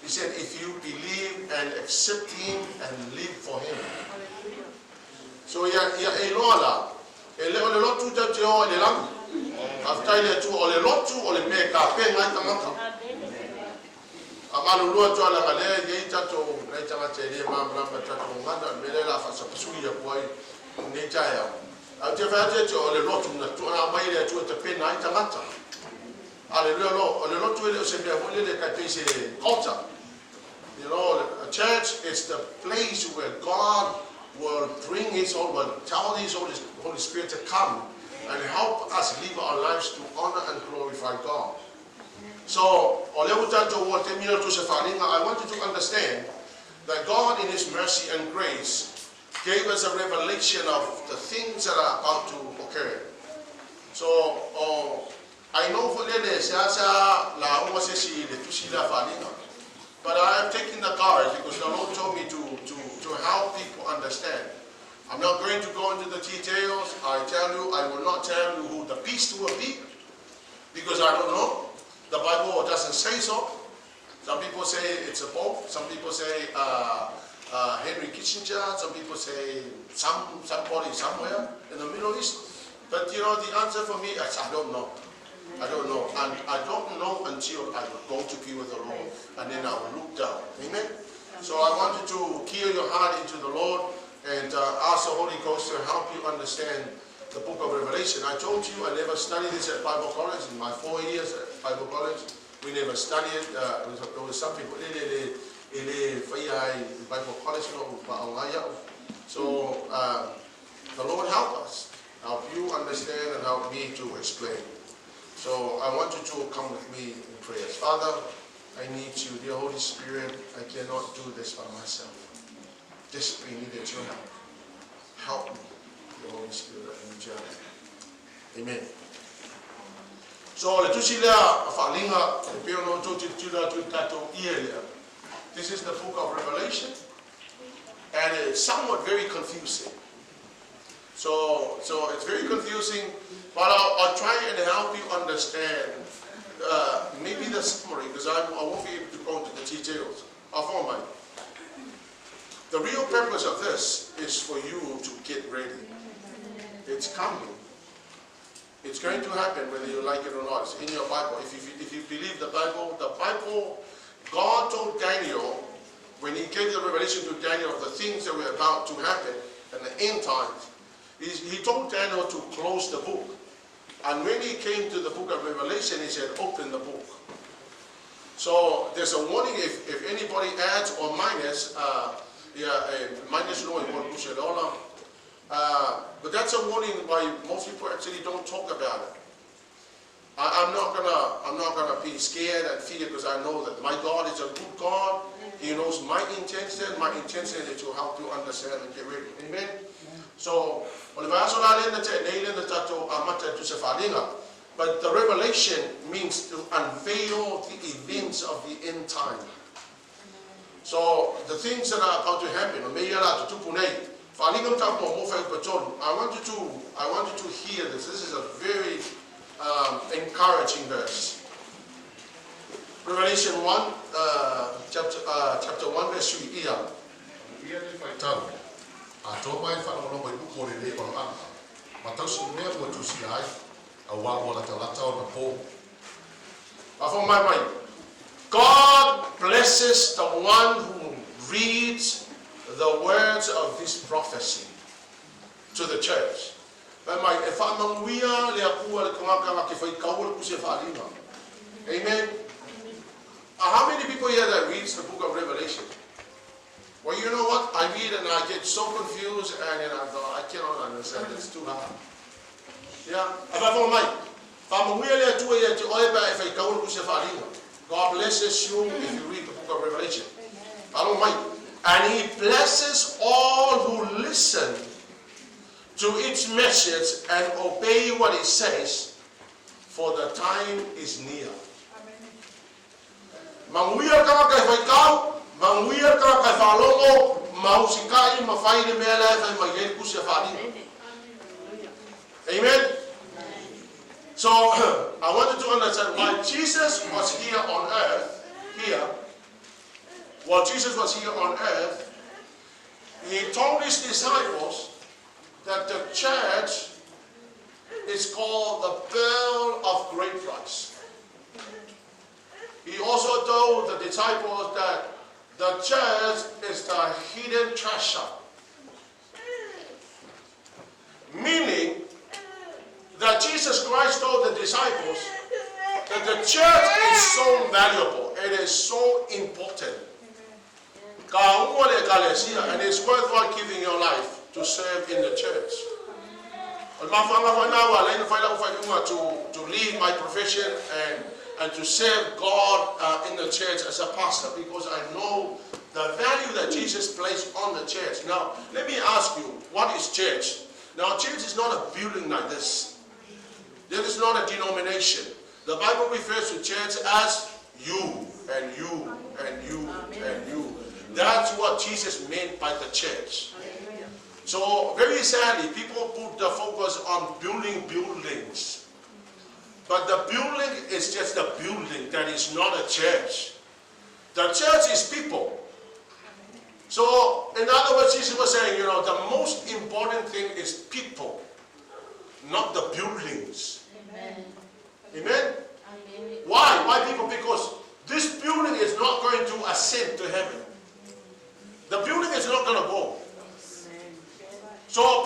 He said, if you believe and accept Him and live for Him. So ia ia e iloa la, e le o le lotu tatou te o ai i le lagi. Faafetai i le Atua, o le lotu o le mea e tapena ai tagata. A malulu atu lava leaga lea e i ai tatou nai tagata e le malamalama i tatou gagana, o le mea lea o le a faasapasui atu ai i lenei taeao. Ae ou te fai atu ia te oe, o le lotu na tuuina mai e le Atua e tapena ai tagata. Aleluia, o le lotu e le o se mea foi lele tai pei se culture. A church is the place where God will bring His own, will tell His Holy Spirit to come and help us live our lives to honor and glorify God. So, o lea ua tatou o i le taimi lea o Tusi Faaliga, I want you to understand that God in His mercy and grace gave us a revelation of the things that are about to occur. So, oh, I know foi lele seasea lauga se isi i le tusi lea Faaliga. But I have taken the courage because the Lord told me to help people understand. I'm not going to go into the details. I tell you, I will not tell you who the beast will be because I don't know. The Bible doesn't say so. Some people say it's a pope. Some people say Henry Kissinger. Some people say somebody somewhere in the Middle East. But the answer for me is I don't know. I don't know. And I don't know until I will go to be with the Lord. And then I will look down. Amen? So I want you to gear your heart into the Lord and ask the Holy Ghost to help you understand the book of Revelation. I told you I never studied this at Bible College. In my 4 years at Bible College, we never studied it. It was something e le faia ai Bible College no. So the Lord help us, help you understand and help me to explain. So I want you to come with me in prayers. Father, I need you. Dear Holy Spirit, I cannot do this by myself. Desperately needed your help. Help me, dear Holy Spirit, I need your help. Amen. So le tusi lea Faaliga e pei ona outou tilotilo atu i le tatou ie lea. This is the book of Revelation, and it's somewhat very confusing. So it's very confusing, but I'll try and help you understand maybe the summary, because I won't be able to go into the details. I'll my. The real purpose of this is for you to get ready. It's coming. It's going to happen whether you like it or not. It's in your Bible. If you believe the Bible, God told Daniel, when he gave the revelation to Daniel of the things that were about to happen in the end times, he told Daniel to close the book. And when he came to the book of Revelation, he said, "Open the book." So there's a warning if anybody adds or minus, yeah, minus no, but that's a warning why most people actually don't talk about it. I'm not gonna be scared and fear because I know that my God is a good God. He knows my intention. My intention is to help you understand and get ready. Amen. So, o le vaiaso la lea na tea nei lea na tatou amata i Tusi Faaliga. But the revelation means to unveil the events of the end time. So the things that are about to happen, o mea ia o le a tutupu nei, Faaliga mataupu muamua fuaiupu 3. I want you to hear this. This is a very encouraging verse. Revelation 1, chapter 1, verse 3. Ia. Ia le faitau. A tō mai whaalongolongo i upu o lenei paloanga. Ma tausi mea ua tusia ai, auā ua latalata ona pō. Afo mai mai. God blesses the one who reads the words of this prophecy to the church. Fai mai, e faamanuia le Atua i le tagata na te faitau le tusi Faaliga. Amen. How many people here that reads the book of Revelation? Well, you know what? I read and I get so confused and then I thought, "I cannot understand. It's too hard." Yeah. A fai mai. Faamanuia le Atua ia te oe pe a e faitau le tusi Faaliga. God blesses you if you read the book of Revelation. Alo mai. And He blesses all who listen to its message and obey what it says, for the time is near. Manuia tagata e faitau, manuia tagata e faalogo, ma usikai ma fai le mea lea e fai mai ai le tusi a Faaliga. Amen. So I want you to understand why Jesus was here on earth, here. While Jesus was here on earth, he told his disciples that the church is called the pearl of great price. He also told the disciples that the church is the hidden treasure. Meaning that Jesus Christ told the disciples that the church is so valuable, it is so important. And it's worthwhile giving your life to serve in the church. To leave my profession and to serve God in the church as a pastor, because I know the value that Jesus placed on the church. Now, let me ask you, what is church? Now, church is not a building like this. This is not a denomination. The Bible refers to church as you, and you, and you, and you. That's what Jesus meant by the church. So, very sadly, people put the focus on building buildings. But the building is just a building, that is not a church. The church is people. So, in other words, Jesus was saying, you know, the most important thing is people, not the buildings. Amen. Amen? Amen. Why? Why people? Because this building is not going to ascend to heaven. The building is not going to go. So,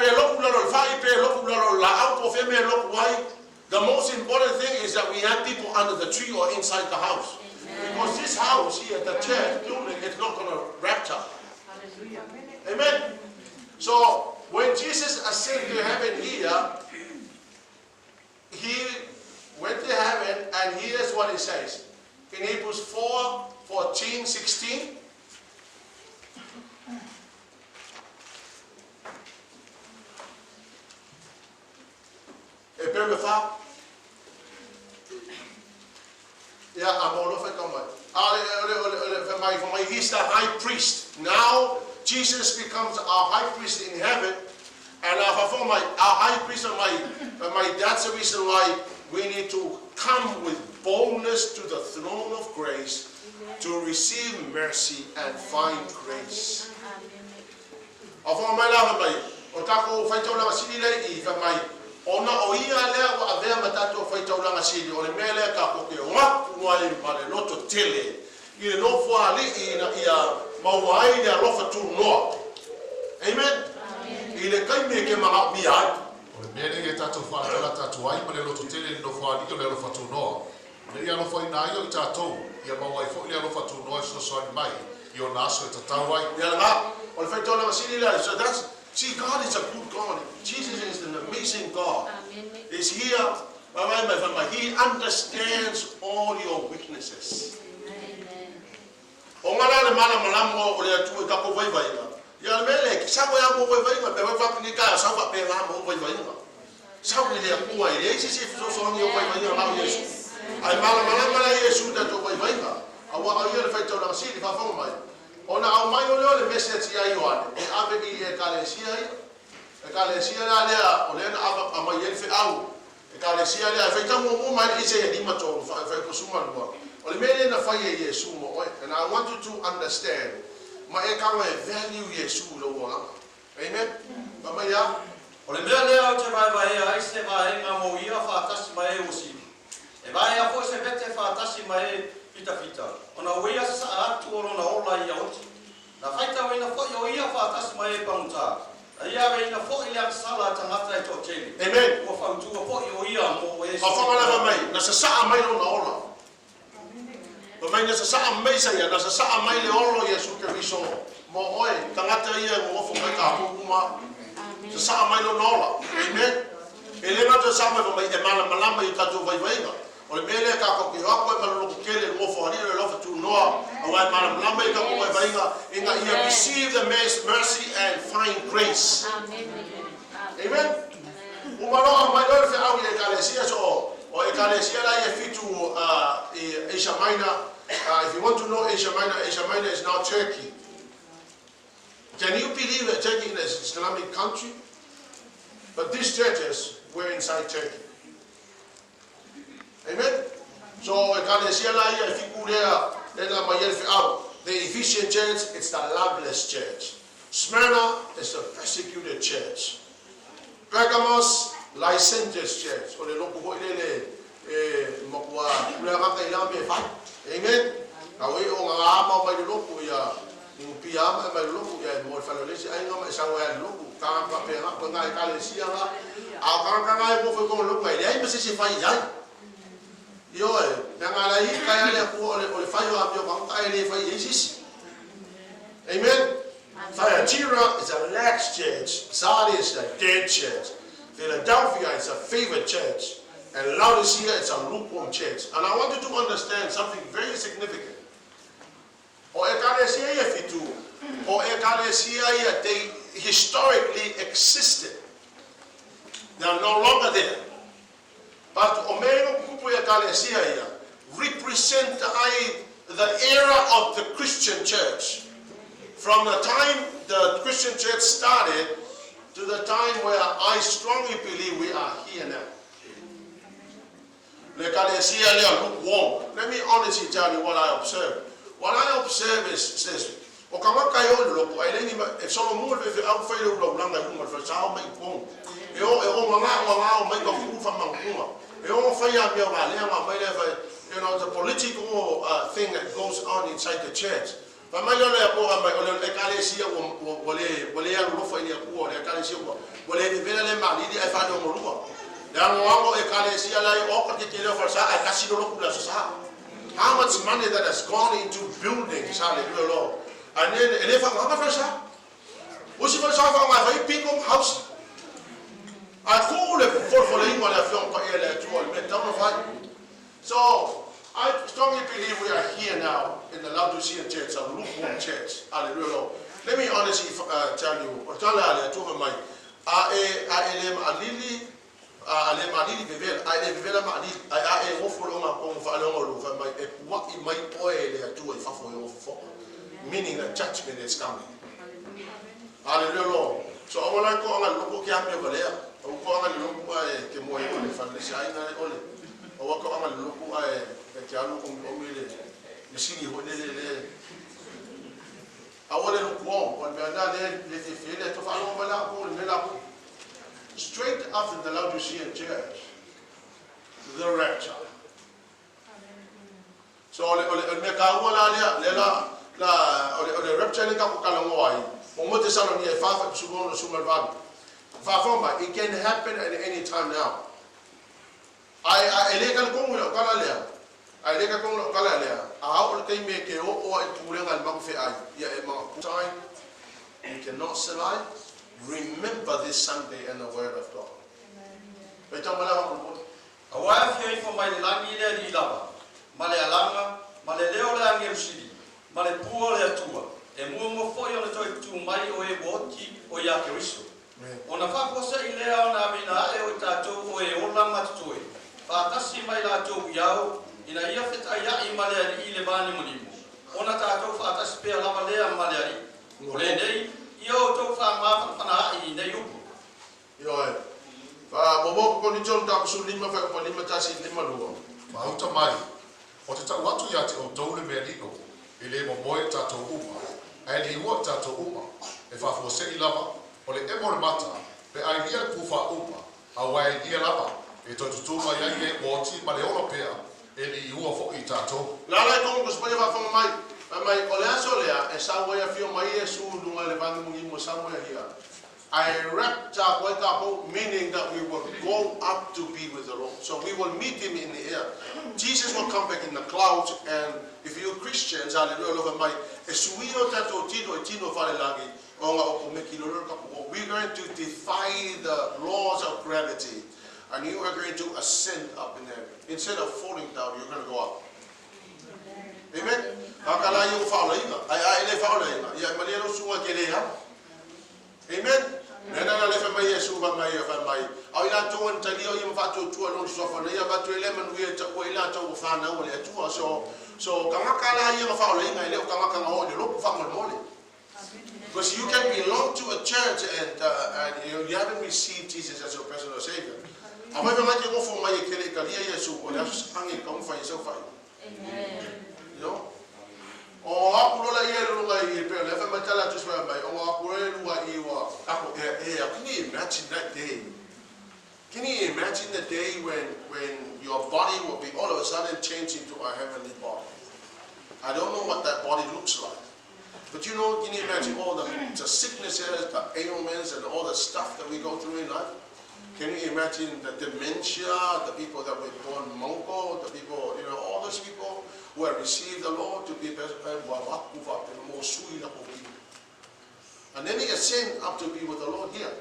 the most important thing is that we have people under the tree or inside the house. Amen. Because this house here, the church building, is not going to rapture. Hallelujah. Amen. So, when Jesus ascended to heaven here, he went to heaven, and here's what it says. In Hebrews 4, 14, 16. He's the high priest. Now, Jesus becomes our high priest in heaven. And our high priest, that's the reason why we need to come with boldness to the throne of grace to receive mercy and find grace. Ona o ia lea wa avea matato whaitaulanga sili o le mea ka koke o ngaku ai ma le loto tele i le nofo ali'i ina ia maua ai le alofa tunoa. Amen? I le kaimi e ke manga mia ai. O le mea lea e tātou whaatala tātou ai ma le loto tele i le nofo ali'i o le alofa tunoa. Le ia alofa ina ai o i tātou, ia maua ai fo i le alofa tunoa i sosoani mai i o naso e tatau ai. Ia nga, o le whaitaulanga sili lea. So that's, see, God is a good God. Jesus is an amazing God. He's here. He understands all your weaknesses. O ngā le mana malamo o le atu e kako vai vai. Ia le mele, sa koe a mo vai vai, pe vai whapini ka, sa wha pe ngā mo vai vai. Sa koe le akua i le isi si fesoasoani o vai vai lau Yesu. Ai mana malama la Yesu ta tō vai vai. Aua au ia le whaitaulanga sili, whawhanga mai. Ona au mai o leo le message ia Ioane, e ave i e kalesia ia. E kalesia la lea, o lea na ava a mai e wheau. E kalesia lea, e whaitamu o mai i se e lima tō, whai kusuma lua. O le mea lea na whai e Yesu mo oe. And I want you to understand, ma e kawa e value Yesu lo olanga. Amen? Ma mai ia? O le mea lea o te vaevaea ai se vaega mo ia whaatasi mai e osili. E vaea fo se vete whaatasi mai e fitafita. Ona o ia sa atu o lona ola ia oti. Na whaita o ina fo o ia whaatasi mai e panguta. A ia we ina fo i le aksala tangata e tō tele. Amen. Ua whautua fo i o ia mo e. Whawhangalava mai, na sa saa mai lona ola. Mai na sa saa mai sa ia, na sa saa mai le olo Yesu Keriso. Mo oe, tangata ia mo ofo mai ka uma. Sa saa mai lona ola. Amen. E le ngata sa mai mai e mala malama i tatou vaivaiga. O le mea lea ka koke hako e malolo kele le ngofo ali le lofa tunoa. Au ai mala malama i tatou vaivaiga. Inga ia receive the mercy and find grace. Amen. Umaloa mai lore fe au i e kalesia so o e kalesia la e fitu i Asia Minor. If you want to know Asia Minor, Asia Minor is now Turkey. Can you believe that Turkey is an Islamic country? But these churches were inside Turkey. Amen? So, e. The Ephesian church, it's the loveless church. Smyrna is the persecuted church. Pergamos, licentious church. O le loku foi lele e makuā pule agata i langa mea e fai. Amen. Kau e o ngā ama o mai le loku ia ngupia ama e mai le loku ia e mo le whale o lesi ainga ma e sau e le loku. Ka ngā pe ngā koe ngā e kale sia ngā. A o kanga kanga e mofo i kongo loku ai leai ma se se fai i ai. Ioe, mea ngā lai i kai ale akua o le whai o a mea o kanga e le fai i ai sisi. Amen. Thyatira is a lax church. Sardis is a dead church. Philadelphia is a favored church. And Laodicea is a lukewarm church. And I want you to understand something very significant. O ekalesia ia fitu, o ekalesia ia, they historically existed. They are no longer there. But o mea ino kupu ekalesia ia, represent ai the era of the Christian church. From the time the Christian church started to the time where I strongly believe we are here now. Le ekalesia lea lukewarm. Let me honestly tell you what I observe. What I observe is this. O ka ngaka e o le loko, ai lengi ma, e solo mua le fefe au whai le ula ulanga i hunga, le whasao mai i kongo. E o, e o nganga o nganga o mai ka fuu wha mangunga. E o ngā whai a mea ngā lea ngā mai lea whai, the political thing that goes on inside the church. Whai mai lea lea poha mai, o le ekalesia ua, ua, ua le, ua le alu lofa i le akua, o le ekalesia ua, ua le vevela le malili ai whane o ngolua. Le ango ango ekalesia lai o ka ke te leo whalsa ai kasi lolo kula sa. How much money that has gone into buildings, hallelujah, Lord. And then, e le whanganga whalsa. O si whalsa whanga whai pingo house. Ai ko le folfole ingoa le afioga paia le Atua le mea tatau ona fai. So, I strongly believe we are here now in the Laodicean church, a lukewarm church. Hallelujah, Lord. Let me honestly tell you, o le tala a le Atua fai mai, a e, a e le maalili, a, a le maalili vevela, a e le vevela maalili, ae a e gofo le ogakogo faaleoga o lou fai mai, e pua'i mai oe e le Atua i fafo e ofofoga. Meaning that judgment is coming. Hallelujah, Lord. So aua la e koaga le loko ke ame valea. Aua koaga le loko ae ke moe o le whanlese aina le ole. Aua koaga le loko ae e ke alu omi omi le le singi hoi le le le. Aua le lukewarm. O le mea na le le fe le to whaaloa mai la ko le mea la ko. Straight after the Laodicean church, the rapture. So o le, o le, o le mea kāua la lea, lea la, la, o le, o le rapture le kako kalagoa ai, o mo te salonia e whawhai pusumono sumalvalu. Whawhai mai, it can happen at any time now. Ai, a e le kala kongu le o kala lea, ai le kala kongu le o kala lea, a au o le taimi e ke o o ai pulenga le maku ai, ia e mga time, you cannot survive. Remember this Sunday and the word of God. Amen. Auā e afio ifo mai le lagi le alii lava, ma le alaga, ma le leo o le agelu sili, ma le pua o le Atua, e muamua foi ona toe tutū mai o e ua oti o iā Keriso. Ona faafuase'i lea ona aveina aʻe o i tatou o e ola ma totoe, faatasi ma i latou i ao, ina ia fetaiaʻi ma le Alii i le vanimonimo, ona tatou faatasi pea lava lea ma le Alii. O lenei, ia outou faamafanafana aʻe i nei upu. Ioe. Fa momo ko ni John ta su lima fa ko lima tasi lima lua. Mahuta mai, o te ta'u atu iā te outou le mea lilo, e lē momoe tatou uma, ae liua i tatou uma, e faafuase'i lava, o le emo o le mata, pe ailia le pū faauma, auā e ilia lava, e toe tutū mai ai e ua oti ma le ola pea, e liua fo'i i tatou. Lala e kongo ko fa fonga mai. Fai mai, o le aso lea, e sau ai afio mai Iesu i luga i le vanimonimo somewhere here. I wrapped up wake up, meaning that we will go up to be with the Lord. So we will meet him in the air. Jesus will come back in the clouds, and if you Christians, hallelujah, love mai, e suio tatou tino e tino whare o ngā o komeki lolo ka we're going to defy the laws of gravity, and you are going to ascend up in heaven. Instead of falling down, you're going to go up. Amen. Akala i o whaolainga. Ai ai le whaolainga. Ia malia lo sunga ke lea. Amen. Nena na le fa mai Yesu fa mai fa mai. Au ila to an tali o ia fa tu tu lo so fa ia ba tu ele manu ia ta o ila to fa na o le atua so so kanga kala ia fa o inga ile o kanga kanga o le lo fa mo mole. Because you can belong to a church and you haven't received Jesus as your personal savior. A mai mai ke ngofo mai e kele kalia Yesu o le aso ange ka fa Yesu fa. Amen. You know? O aku lola faapea ea, can you imagine that day? Can you imagine the day when your body will be all of a sudden changed into a heavenly body? I don't know what that body looks like. But you know, can you imagine all the sicknesses, the ailments, and all the stuff that we go through in life? Can you imagine the dementia, the people that were born Mongol, the people, you know, all those people who have received the Lord to be best, and then they ascend up to be with the Lord here.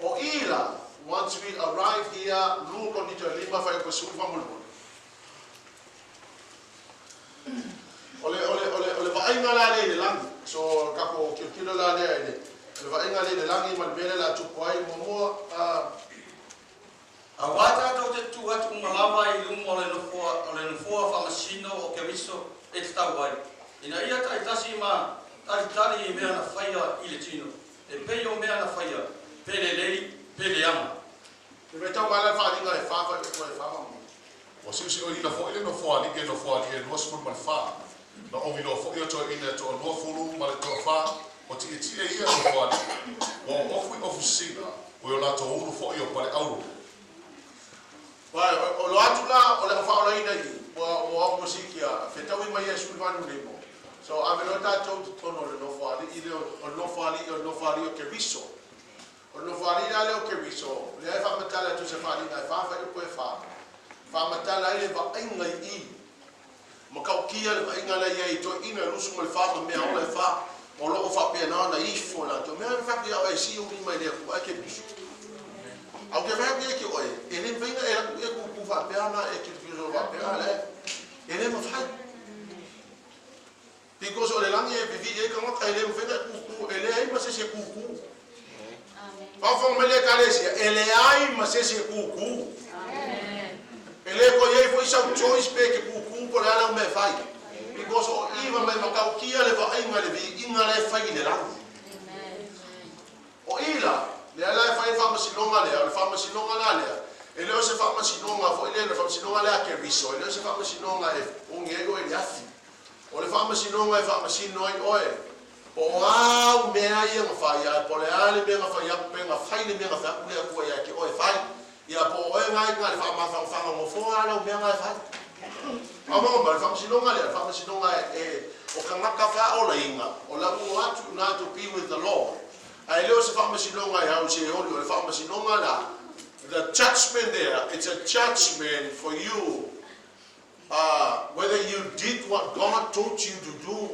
O ila, once we arrive here, o le vaaiga la lea i le lagi. So kako kilokilo la lea i le vaaiga lea i le lagi ma le mea lea la tupu ai muamua. Auā tatou te tu atu uma lava i luma o le nofoa faamasino o Keriso e tatau ai. Ina ia ta'itasi ma talitali i mea na faia i le tino. E pei o mea na faia, pe lelei, pe leaga. E faitau mai la le faaaliga e fa fa e fa fa. Ua si'osi'oina fo'i le nofoalii e nofoalii e 24. Na ogi loa fo'i o toe'ina e to'alua ma le toafā o ti'eti'e ia nofoalii. Ua ofu i ofu sisina, ua i o latou ulu fo'i o pale auro. Vai, o lo atu la o le faaolaina i ua ua sikia fetaui mai Iesu i vanu nei mo. So ave loa tatou totonu o le nofoalii lea o le nofoalii o le nofoalii o Keriso. O le nofoalii la lea o Keriso, lea e faamatala atu se faaaliga e fa fa e e fa. Faamatala ai le vaaiga i i. Ma kaukia le vaaiga la ia i toe'ina 24 ma mea ola e fa. O loo faapena ona ifo latou. Mea e faapea o e si uli mai le Atua e Keriso. Au ke whai ke oe, e le mawhainga e laku e kuku whapea na e kilokilo whapea le, e le mawhai. Because o le langi e vivi e kangata e le mawhainga e kuku, e le ai ma se se kuku. Whawhanga mai le kalesia, e le ai ma se se kuku. E le ko iei fo isau choice pe ke kuku po le ala o me whai. Because o iwa mai makau kia le vaaiga le vi inga le whai le langi. O ila, le ala e fai faamasinoga lea, o le faamasinoga la lea. E le o se faamasinoga foi lea, le faamasinoga lea Keriso, e le o se faamasinoga e ogi ai oe i le afi. O le faamasinoga e faamasino ai oe. Po o au mea ia nga fai ai, po le a le mea nga fai aku, pe nga fai le mea nga fai aku le Atua ia ke oe fai. Ia po o oe ngai nga le faamafagafaga gofoa ala o mea nga e fai. Amonga ma le faamasinoga lea, le faamasinoga e o kagaka faaolaina, o lau o atu na to be with the Lord. Ae le o se faamasinoga e au se oli, o le faamasinoga la, the judgment there, it's a judgment for you, whether you did what God taught you to do,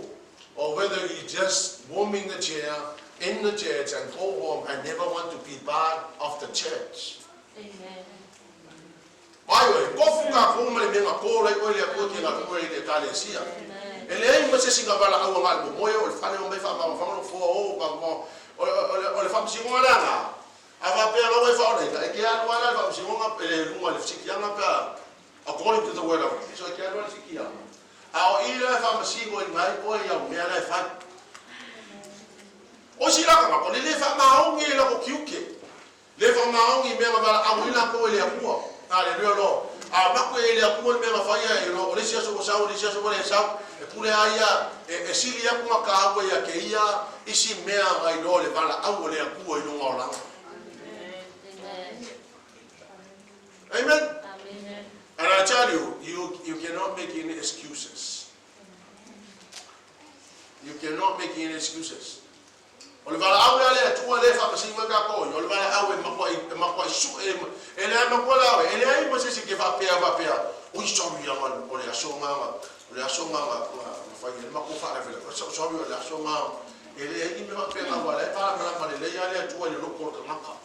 or whether you just warming the chair in the church and go home and never want to be part of the church. Amen. Ai oe, kofu ka kou ma le mea nga kō lai oe le Atua ke nga oe i le ekalesia. E leai ma se isi na valaau agai le momoe o le fale o mai faamagafagaga no foa o ka mo o le faamasinoga la na. A faapea lau e faaolaina, e ke alu ala le faamasinoga e le luga i le fesikiaga pe according to the word of God. So e ke alu ala le fesikiaga. A o i la e faamasino i ngai oe i au mea la e fai. O si la kanga, o le le faamaogi e lako kiuke. Le faamaogi mea nga valaau ai lakou e le Atua. Hallelujah lo. A maku e le Atua le mea nga faia e lo o le isi aso ua sau, o le isi aso ua le sau. E pule a ia e sili aku nga kāua ia ke ia isi mea ngai lo le valaau o le Atua i luga o laga. Amen. Amen. Amen. And I tell you, you cannot make any excuses. You cannot make any excuses. O le valaau lea le Atua le faamasino ka ko, o le valaau e makua'i su e le makua la e le ai ma se se ke faapea faapea. Oi sorry anga o le aso nga o le aso nga nga fai e maku fa le sorry o le aso nga e le ai me faapea nga wala e pa la ma le le ya le Atua le loko le kangaka.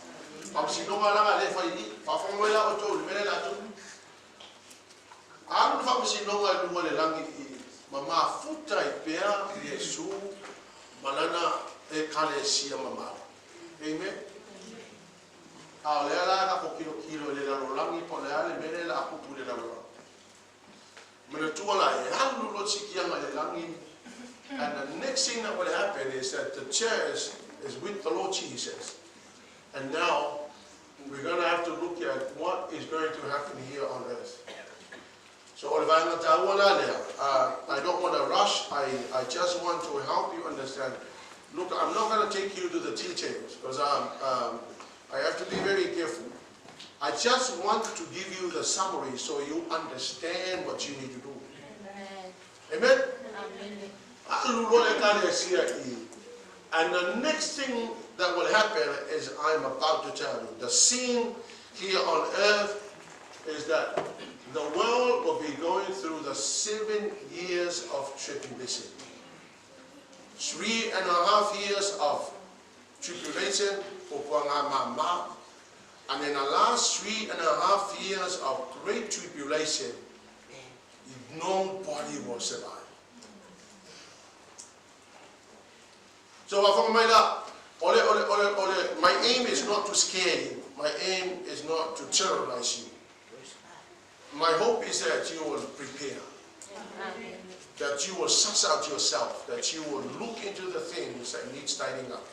Faamasinoga la le fai i faafofoga mai la o tou le mele la tu. Alu le faamasinoga i luga le lagi i ma mafuta i pea Iesu ma lana ekalesia mamalu. Amen. A o lea la ka ko kilokilo i le lalolagi po o le a le mele la akupu i le lalolagi. Manatua la e alu lo sikiaga i le lagi. And the next thing that will happen is that the church is with the Lord Jesus. And now we're going to have to look at what is going to happen here on earth. So o le vaega taua la lea, I don't want to rush, I just want to help you understand. Look, I'm not going to take you to the details because I have to be very careful. I just want to give you the summary so you understand what you need to do. Amen. Amen? Amen. And the next thing that will happen is I'm about to tell you. The scene here on earth is that the world will be going through the 7 years of tribulation. 3.5 years of tribulation, and in the last 3.5 years of great tribulation, nobody will survive. So ole, ole, ole, ole, my aim is not to scare you. My aim is not to terrorize you. My hope is that you will prepare, Amen. That you will suss out yourself, that you will look into the things that need tidying up.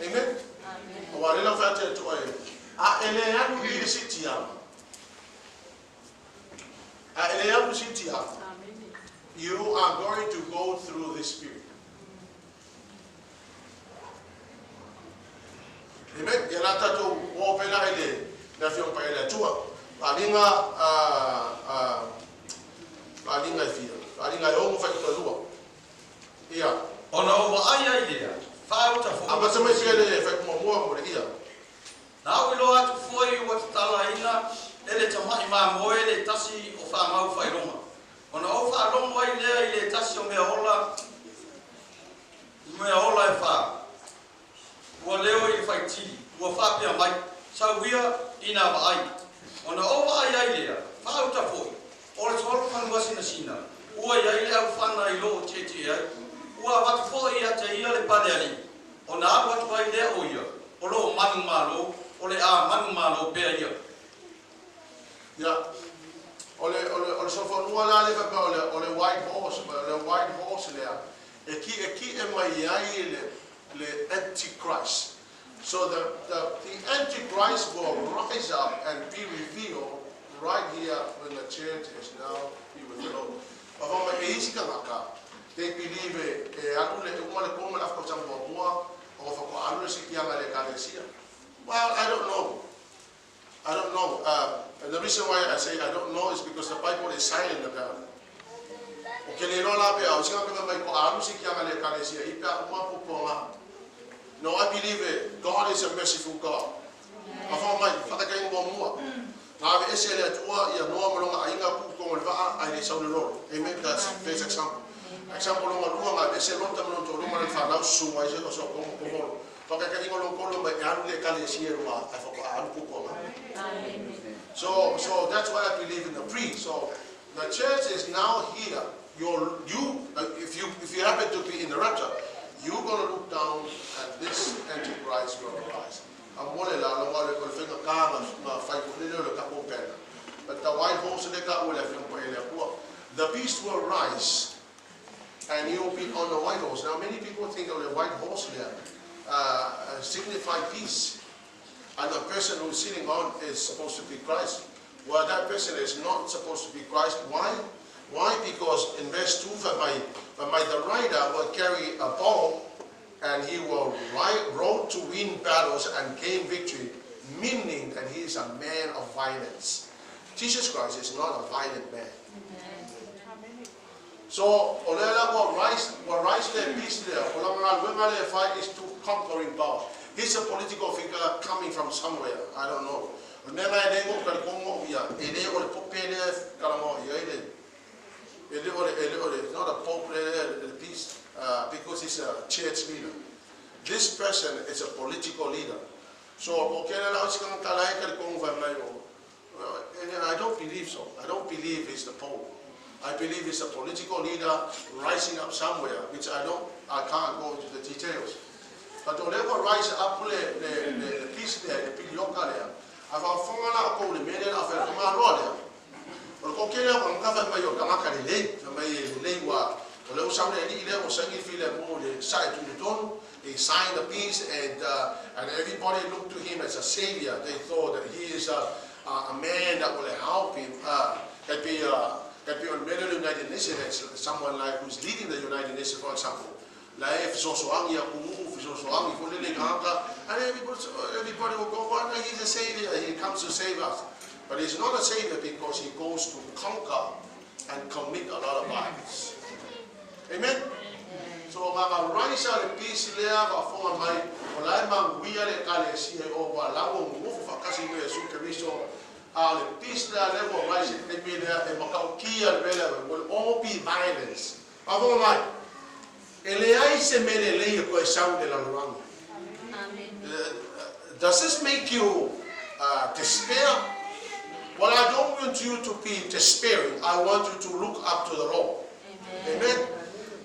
Amen. Amen? Amen. Wa le la fa te to e. A ele alu i le siti ama. A ele alu siti ama. You are going to go through this period. Amen. Ia la tatou o pela i le na fio pa ile tua. Palinga a a palinga i fia. Palinga e ongo fa i lua. Ia. Ona ou vaai ai lea, faauta A foi. ma se mai se le fa mo mo mo le ia. Na ou iloa atu foi ua tatalaina e le tamaʻi mamoe le tasi o famau faailoga. Ona ou faalogo ai lea i le tasi o mea ola, mea ola e fā. Ua leo i le faitili, ua faapea mai, sau ia ina vaai. Ona ou vaai ai lea, faauta foi, o le solofanua sinasina, ua iai le aufana i loo tietie ai. Ua avatu foi ia te ia le pale alii. Ona alu atu ai lea o ia, o loo manumalo, o le a manumalo pea ia. Ia. O le solofanua la le fa o le white horse, o le white horse lea. E ki e mai ai le Antichrist. So the Antichrist will rise up and be revealed right here when the church is now be with the Lord. Wa e isi ka ngaka, they believe e alu le uma le koma la fa tsambo mua o fa ko alu le sikianga le kalesia. Well, I don't know. I don't know. And the reason why I say I don't know is because the Bible is silent about it. O ke le loa la pe au singa pe mai ko alu sikianga le kalesia i pe uma puponga. No, I believe it. God is a merciful God. A fa mai, whakakai ngā mua. Ngā we ese le atua ia noa malonga ainga ku kongo le vaa ai le saule lolo. Amen. That's first example. Example longa lua ngā ese lota malonga tō luma le whanau sunga i se o so kongo komoro. Whakakai ngā long kolo mai e alu le kale si e rua ai whaka alu ku konga. Amen. So that's why I believe in the priest. So the church is now here. If you happen to be in the rapture, you're going to look down at this Antichrist will arise. Amole la longa le ko le ka nga fai ko le le ka ko pena. But the white horse le ka o le fi po ele ko. The beast will rise and he will be on the white horse. Now many people think of the white horse there signify peace. And the person who's sitting on is supposed to be Christ. Well, that person is not supposed to be Christ. Why? Why? Because in verse 2, for my, the rider will carry a bow and he will ride, road to win battles and gain victory, meaning that he is a man of violence. Jesus Christ is not a violent man. So, o le wa rise le peace le, o la nga lwenga le fight is to conquering power. He's a political figure coming from somewhere. I don't know. O mea ngai le ngo ka kongo ia, e le o le pope le kala ia ile. E le o le e le o le not a pope le le peace because he's a church leader. This person is a political leader. So, o ke la o sika kala e ka kongo va mai o. And I don't believe so. I don't believe he's the Pope. I believe he's a political leader rising up somewhere, which I can't go into the details. But o lea ua rise up le peace lea, le pilioka lea, a faafofoga la kou le mea lea la fai maloa lea. O le kokele o ka fai mai o tagata lelei, fai mai e lelei ua, o lea ua sau le alii lea ua saini fili mo le sae tu le tonu, he signed the peace and everybody looked to him as a savior. They thought that he is a man that will help him. Tai pei tai pei o le mea lea o le United Nations, like someone like who's leading the United Nations, for example, la e fesoasoagi atunuu, fesoasoagi foi lele i tagata, and everybody, everybody will go, "Well, he's a savior, he comes to save us." But he's not a savior because he goes to conquer and commit a lot of violence. Amen? So nga rise le peace lea faafofoga mai o la e manuia le Ekalesia i o ua lau o nonofo faatasi ma Iesu Keriso a o le peace lea lea ua rise i le taimi lea e matautia le mea lea will all be violence. Faafofoga mai e leai se mea lelei e toe sau i le lalolagi. Does this make you despair? Well, I don't want you to be despairing. I want you to look up to the Lord. Amen.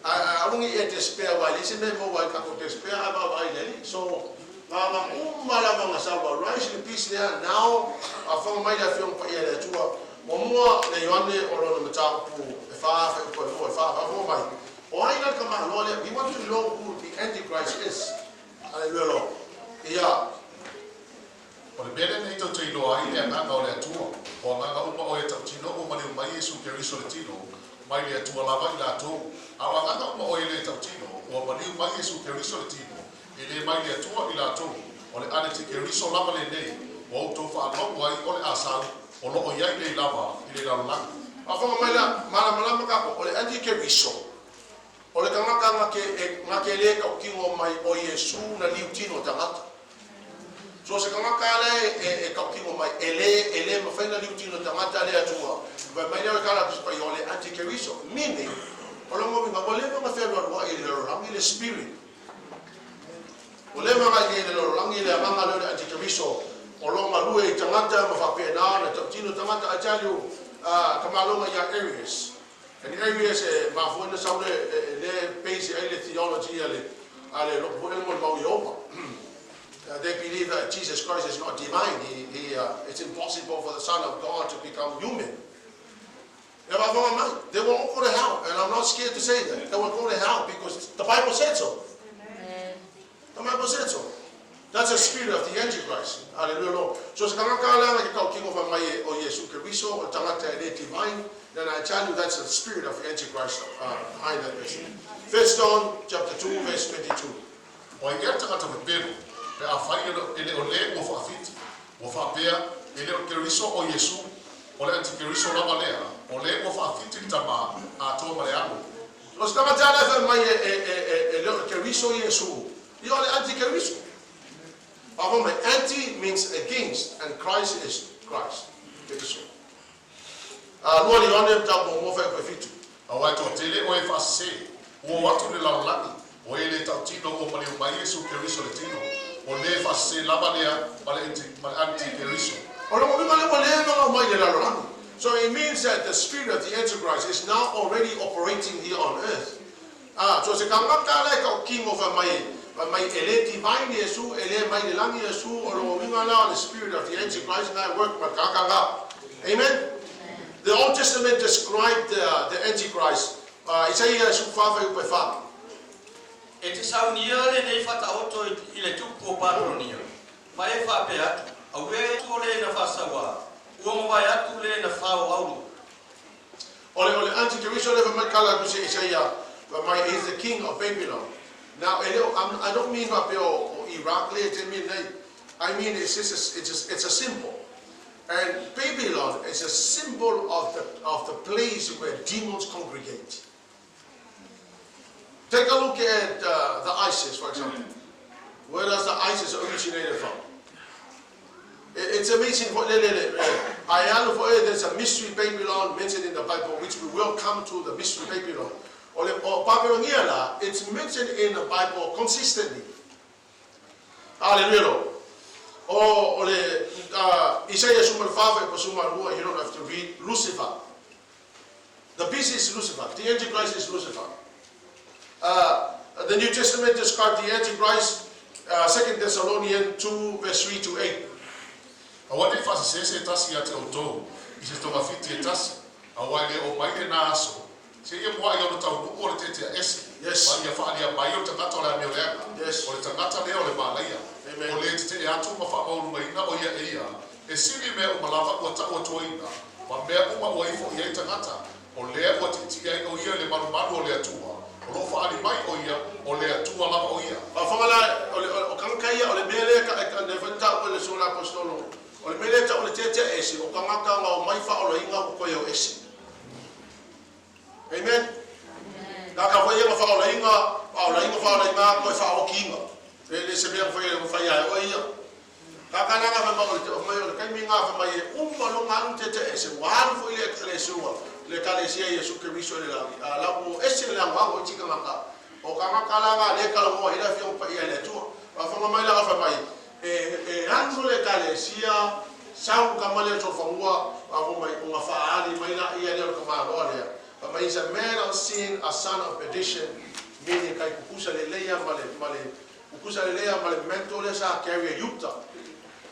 Aua ne i e despair aua e leai se mea e maua ai tatou despair ae vaavaai i le Alii. So, na uma lava na sau a rise le peace lea now faafofoga mai le Afioga Paia a le Atua. Muamua le Ioane o lona mataupu e fa fuaiupu e lua e fa faafofoga mai. O ai la le tamaloa lea? We want to know who the Antichrist is. Hallelujah Lord. Ia. O le mea lenei tou te iloa ai le agaga o le Atua, o agaga uma o e tautino ua maliu mai Iesu Keriso le tino, mai le Atua lava i latou, a o agaga uma o e le tautino ua maliu mai Iesu Keriso le tino, e le mai le Atua i latou, o le Anitikeriso lava lenei ua outou faalogo ai o le a sau, o lo o i ai nei lava i le lalolagi. Faafofoga mai la, malamalama tatou, o le Anitikeriso, o le tagata na te, na te le tautino mai o Iesu na liutino tagata. So se tagata lea e tautino mai, e le, e le mafai na liutino tagata le Atua. Fai mai lea o le tala a Tusi Paia, o le Antikeriso, meaning, o lona uiga, ua leva ona fealualuai i le lalolagi le spirit. Ua leva ona i ai i le lalolagi le agaga lea o le Antikeriso, o lo o galue i tagata ma faapena ona tautino tagata. I tell you, tamaloga ia Arius. And Arius e mafua ona sau le, le base ai le theology a le, a le lotu foi lea mo le mau Ieova. They believe that Jesus Christ is not divine. He, it's impossible for the Son of God to become human. E faafofoga mai, they will all go to hell, and I'm not scared to say that. They will go to hell because the Bible said so. The Bible said so. That's the spirit of the Antichrist. Hallelujah, Lord. So se tagata lea na ke tautino fai mai e o Iesu Keriso, o le tagata e le divine, then I tell you that's the spirit of the Antichrist behind that person. First John chapter 2 verse 22. O ai ea le tagata pepelo, pe afai e le o le ua faafiti, ua faapea, e le o le Keriso o Iesu, o le Antikeriso lava lea, o le ua faafiti le Tama, atoa ma le Alo. O se tagata lea e fai mai e le o le Keriso Iesu, ia o le Antikeriso. Faafofoga mai, anti means against and Christ is Christ, Keriso. Lua le Ioane mataupu muamua fuaiupu e fitu. Aua e toatele oe e faasese, ua o atu i le lalolagi, o e le tautino ua maliu mai Iesu Keriso le tino, o le faasese lava lea ma le Antikeriso. O lona uiga lea ua leva ona aumai i le lalolagi. So it means that the spirit of the Antichrist is now already operating here on earth. So se tagata la e tautino fai mai, fai mai e le divine Iesu, e le mai le lagi Iesu, o lona uiga la o le spirit of the Antichrist na e work ma le tagata la. Amen? The Old Testament described the Antichrist. Isaia 14 fuaiupu e fa. E te saunia lenei faataoto i le tupu o Papelonia, ma e faapea atu, Auē atu o le na faasauā, ua mavae atu le na fao aulu. O le, o le Antikeriso lea fai mai kala atu se Isaia, fai mai, he's the king of Babylon. Now, e le o, I'm, I don't mean faapea o, o Iraq lea i taimi lenei. I mean it's just a, it's a symbol. And Babylon is a symbol of the, of the place where demons congregate. Take a look at the ISIS, for example. Where does the ISIS originated from? It's amazing. I alu foi, there's a mystery Babylon mentioned in the Bible, which we will come to the mystery Babylon. O le o Babylonia la, it's mentioned in the Bible consistently. Hallelujah, Lord. O, o le Isaia 14 fuaiupu 12, you don't have to read, Lucifer. The beast is Lucifer. The Antichrist is Lucifer. The New Testament described the Antichrist, 2 Thessalonians 2, verse 3 to 8. Aua ne i faasese se tasi ia te outou i se togafiti e tasi, aua e le oo mai lena aso, seia muaʻi ona taunuu o le tetea ese, ma ia faaalia mai o le tagata o le amio leaga, o le tagata lea o le malaia, o le tetee atu ma faamaualugaina o ia e ia, e sili mea uma lava ua taʻu atuaina, Ma mea uma ua ifo i ai tagata, o lea ua tietie ai o ia i le malumalu o le Atua, o lo o faaali mai o ia, o le Atua lava o ia. Faafofoga la, o le, o tagata ia, o le mea lea e, e, lea foi na taua e le Susuga i le Aposetolo, o le mea lea e tau o le tietie ese, o tagata na omai faaolaina ua toe o ese. Amen. Tagata foi ia na faaolaina, faaolaina, faaolaina, toe faaokiina. E le se mea na fai, na fai ia e oe ia. Tagata la na fai mai o le, mai o le taimi na fai mai e uma loa ona alu tietie ese, ua alu foi le ekalesia, le ekalesia Iesu Keriso i le lagi, a la ua ese le anoano i isi tagata. O tagata la na lē talanoa ai le Afioga Paia i le Atua. Faafofoga mai la fai mai, e, e alu le ekalesia, sau tama lea o le solofanua, faafofoga mai, ona faaali mai laia lea o le tamaloa lea. Fai mai, is a man of sin, a son of perdition, meaning e tai tutusa lelei lava ma le, ma le, tutusa lelei lava ma le mantle lea sa carry e Iuta,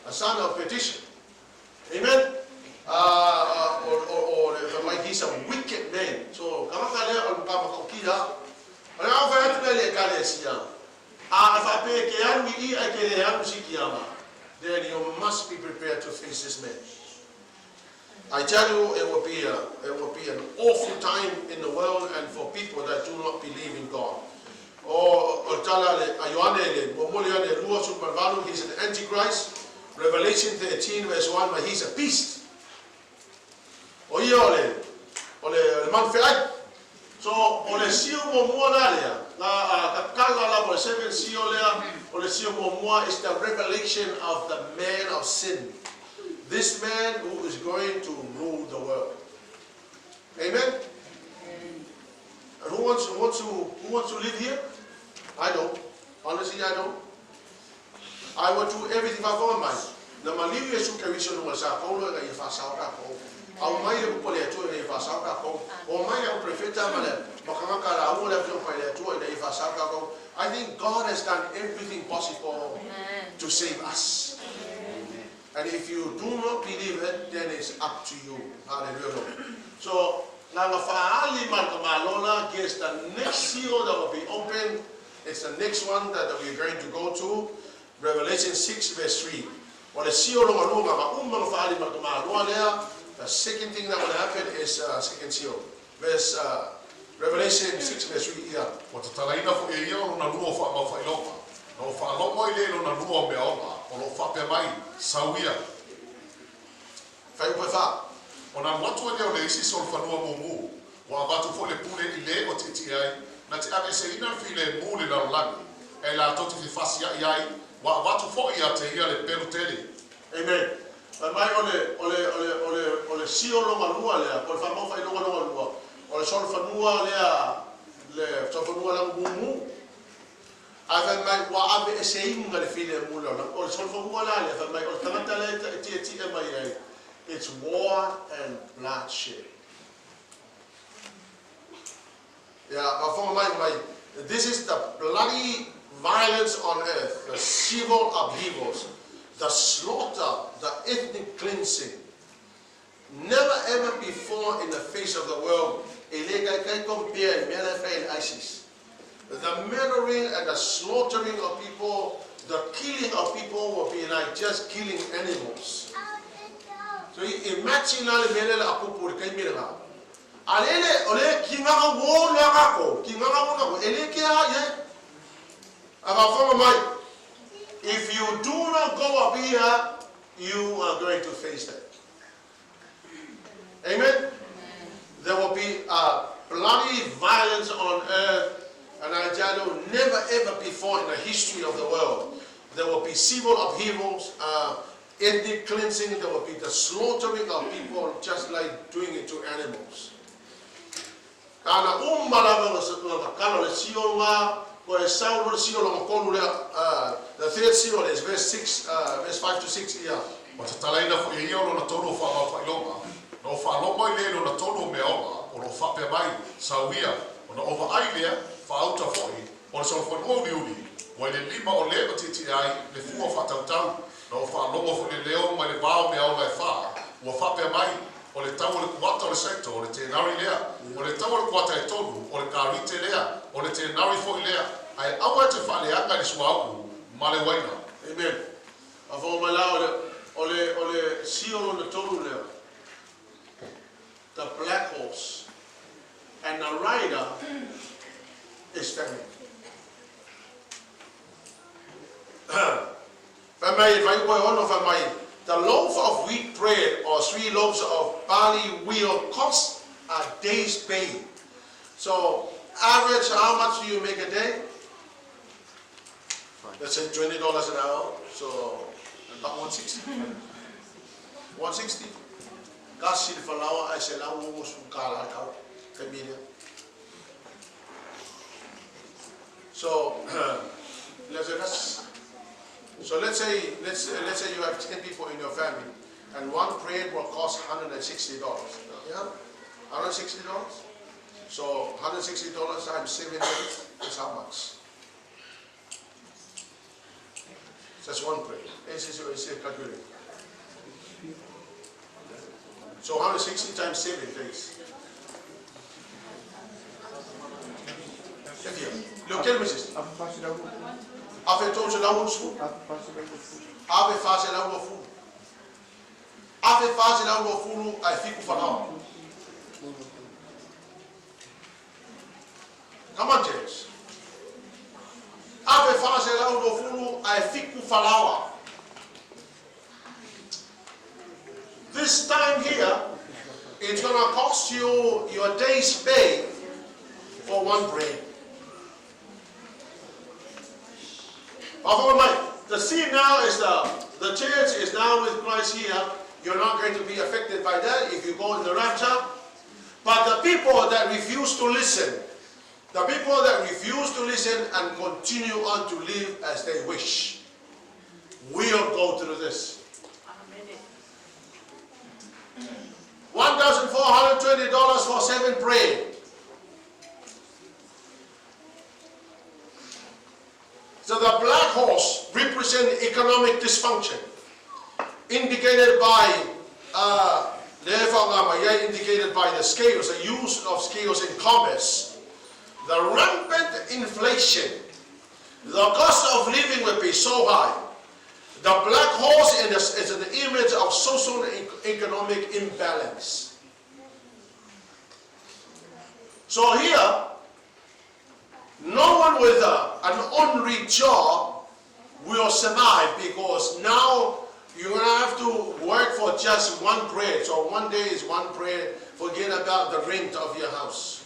a son of perdition. Amen. O, o, o le, fai mai, he's a wicked man. So, tagata lea o le matua matautia. O le a fai atu lea i le ekalesia, a e faapea e ke alu i i ae ke le alu si kiama, then you must be prepared to face this man. I tell you, it will be a, it will be an awful time in the world and for people that do not believe in God. O, o le tala a le, a Ioane le muamua le Ioane 28, he's an antichrist. Revelation 13 verse 1, but he's a beast. O ia o le, o le, o le manu feai. So, o le seal muamua la lea, na tatala lava o le seven seal lea, o le seal muamua is the revelation of the man of sin. This man who is going to rule the world. Amen? And who wants, who wants to, who wants to live here? I don't. Honestly, I don't. I will do everything faafofoga mai. Na maliu Iesu Keriso i luga o le sa paulo ina ia faasao tatou. Aumai le upu a le Atua ina ia faasao tatou. Omai le au perofeta ma le ma tagata lauga le Afioga i le Atua ina ia faasao tatou. I think God has done everything possible to save us. And if you do not believe it, then it's up to you. Hallelujah, Lord. So, na na faaali ma le tamaloa la, guess the next seal that will be opened is the next one that we are going to go to, Revelation 6 verse 3. O le seal lona lua na uma na faaali ma le tamaloa lea, the second thing that will happen is second seal. Verse, Revelation 6 verse 3, ia. Ua tatalaina foi e ia o lona lua o faamaufailoga, na ua faalogo ai lea i lona lua o mea ola, o lo o faapea mai, Sau ia. Fai upu e fa. Ona alu atu ai lea o le isi solofanua mumu, ua avatu foi le pule i le ua tietie ai, na te aveeseina le filemu i le lalolagi, ae latou te fefasiaʻi ai, ua avatu foi ia te ia le pelu tele. Amen. Fai mai o le, o le, o le, o le, o le seal lona lua lea, po o le faamaufailoga lona lua, o le solofanua lea, le solofanua lea mumu. Ae fai mai ua aveeseina le filemu i le lalolagi. O le solofanua la lea, fai mai o le tagata lea e tietie mai ai, it's war and bloodshed. Ia, faafofoga mai, mai, this is the bloody violence on earth, the civil upheavals, the slaughter, the ethnic cleansing. Never ever before in the face of the world, e le taitai compare i mea la e fai e le ISIS. The murdering and the slaughtering of people, the killing of people will be like just killing animals. So imagine la le mea lea o le a tupu i le taimi lena. A le le, o le ki ngaga uo lea kako, ki ngaga uo kako, e le kea ai e. A faafofoga mai, if you do not go up here, you are going to face that. Amen? There will be a bloody violence on earth, and I tell you, never ever before in the history of the world, there will be civil upheavals, ethnic cleansing, there will be the slaughtering of people just like doing it to animals. Ana uma lava ona tatala le seal na, koe e sau loa le seal lona tolu lea, the third seal is verse 6, verse 5 to 6, ia. Ua tatalaina foi e ia o lona tolu o faamaufailoga, na ua faalogo ai lea i lona tolu o mea ola, o lo o faapea mai, Sau ia, ona ou vaai lea, faauta foi, o le solofanua uliuli, ua i le lima o le ua tietie ai le fua faatautau, na ua faalogo foi le leo mai le va o mea ola e fa, ua faapea mai, O le tau o le kuata o le saito, o le tenari lea, o le tau o le kuata e tolu, o le karite lea, o le tenari foi lea, ae aua e te faaleaga i le suauu ma le uaina. Amen. Faafofoga mai la, o le, o le, o le seal lona tolu lea. The black horse. And the rider is famine. Fai mai, fai ua ono fai mai, the loaf of wheat bread or 3 loaves of barley will cost a day's pay. So, average, how much do you make a day? Let's say $20 an hour, so about 160. 160. Kasi le falaoa ae $160 le kau, taimi lea. So, let's say that's, so let's say, let's, let's say you have 10 people in your family, and one bread will cost $160. Yeah? $160? So $160 times 7 days is how much? That's one bread. This is a calculator. So 160 times 7 days. Leo kele ma sisi. 1360. 1420. 1420 ae 7 falaoa. Come on, James. 1420 ae 7 falaoa. This time here, it's going to cost you your day's pay for one bread. The scene now is the church is now with Christ here. You're not going to be affected by that if you go in the rapture. But the people that refuse to listen, the people that refuse to listen and continue on to live as they wish, will go through this. $1,420 for 7 bread. So the black horse represents economic dysfunction, indicated by indicated by the scales, the use of scales in commerce, the rampant inflation, the cost of living will be so high. The black horse is an image of social and economic imbalance. So here, no one with an ordinary job will survive, because now you're going to have to work for just one bread. So one day is one bread. Forget about the rent of your house.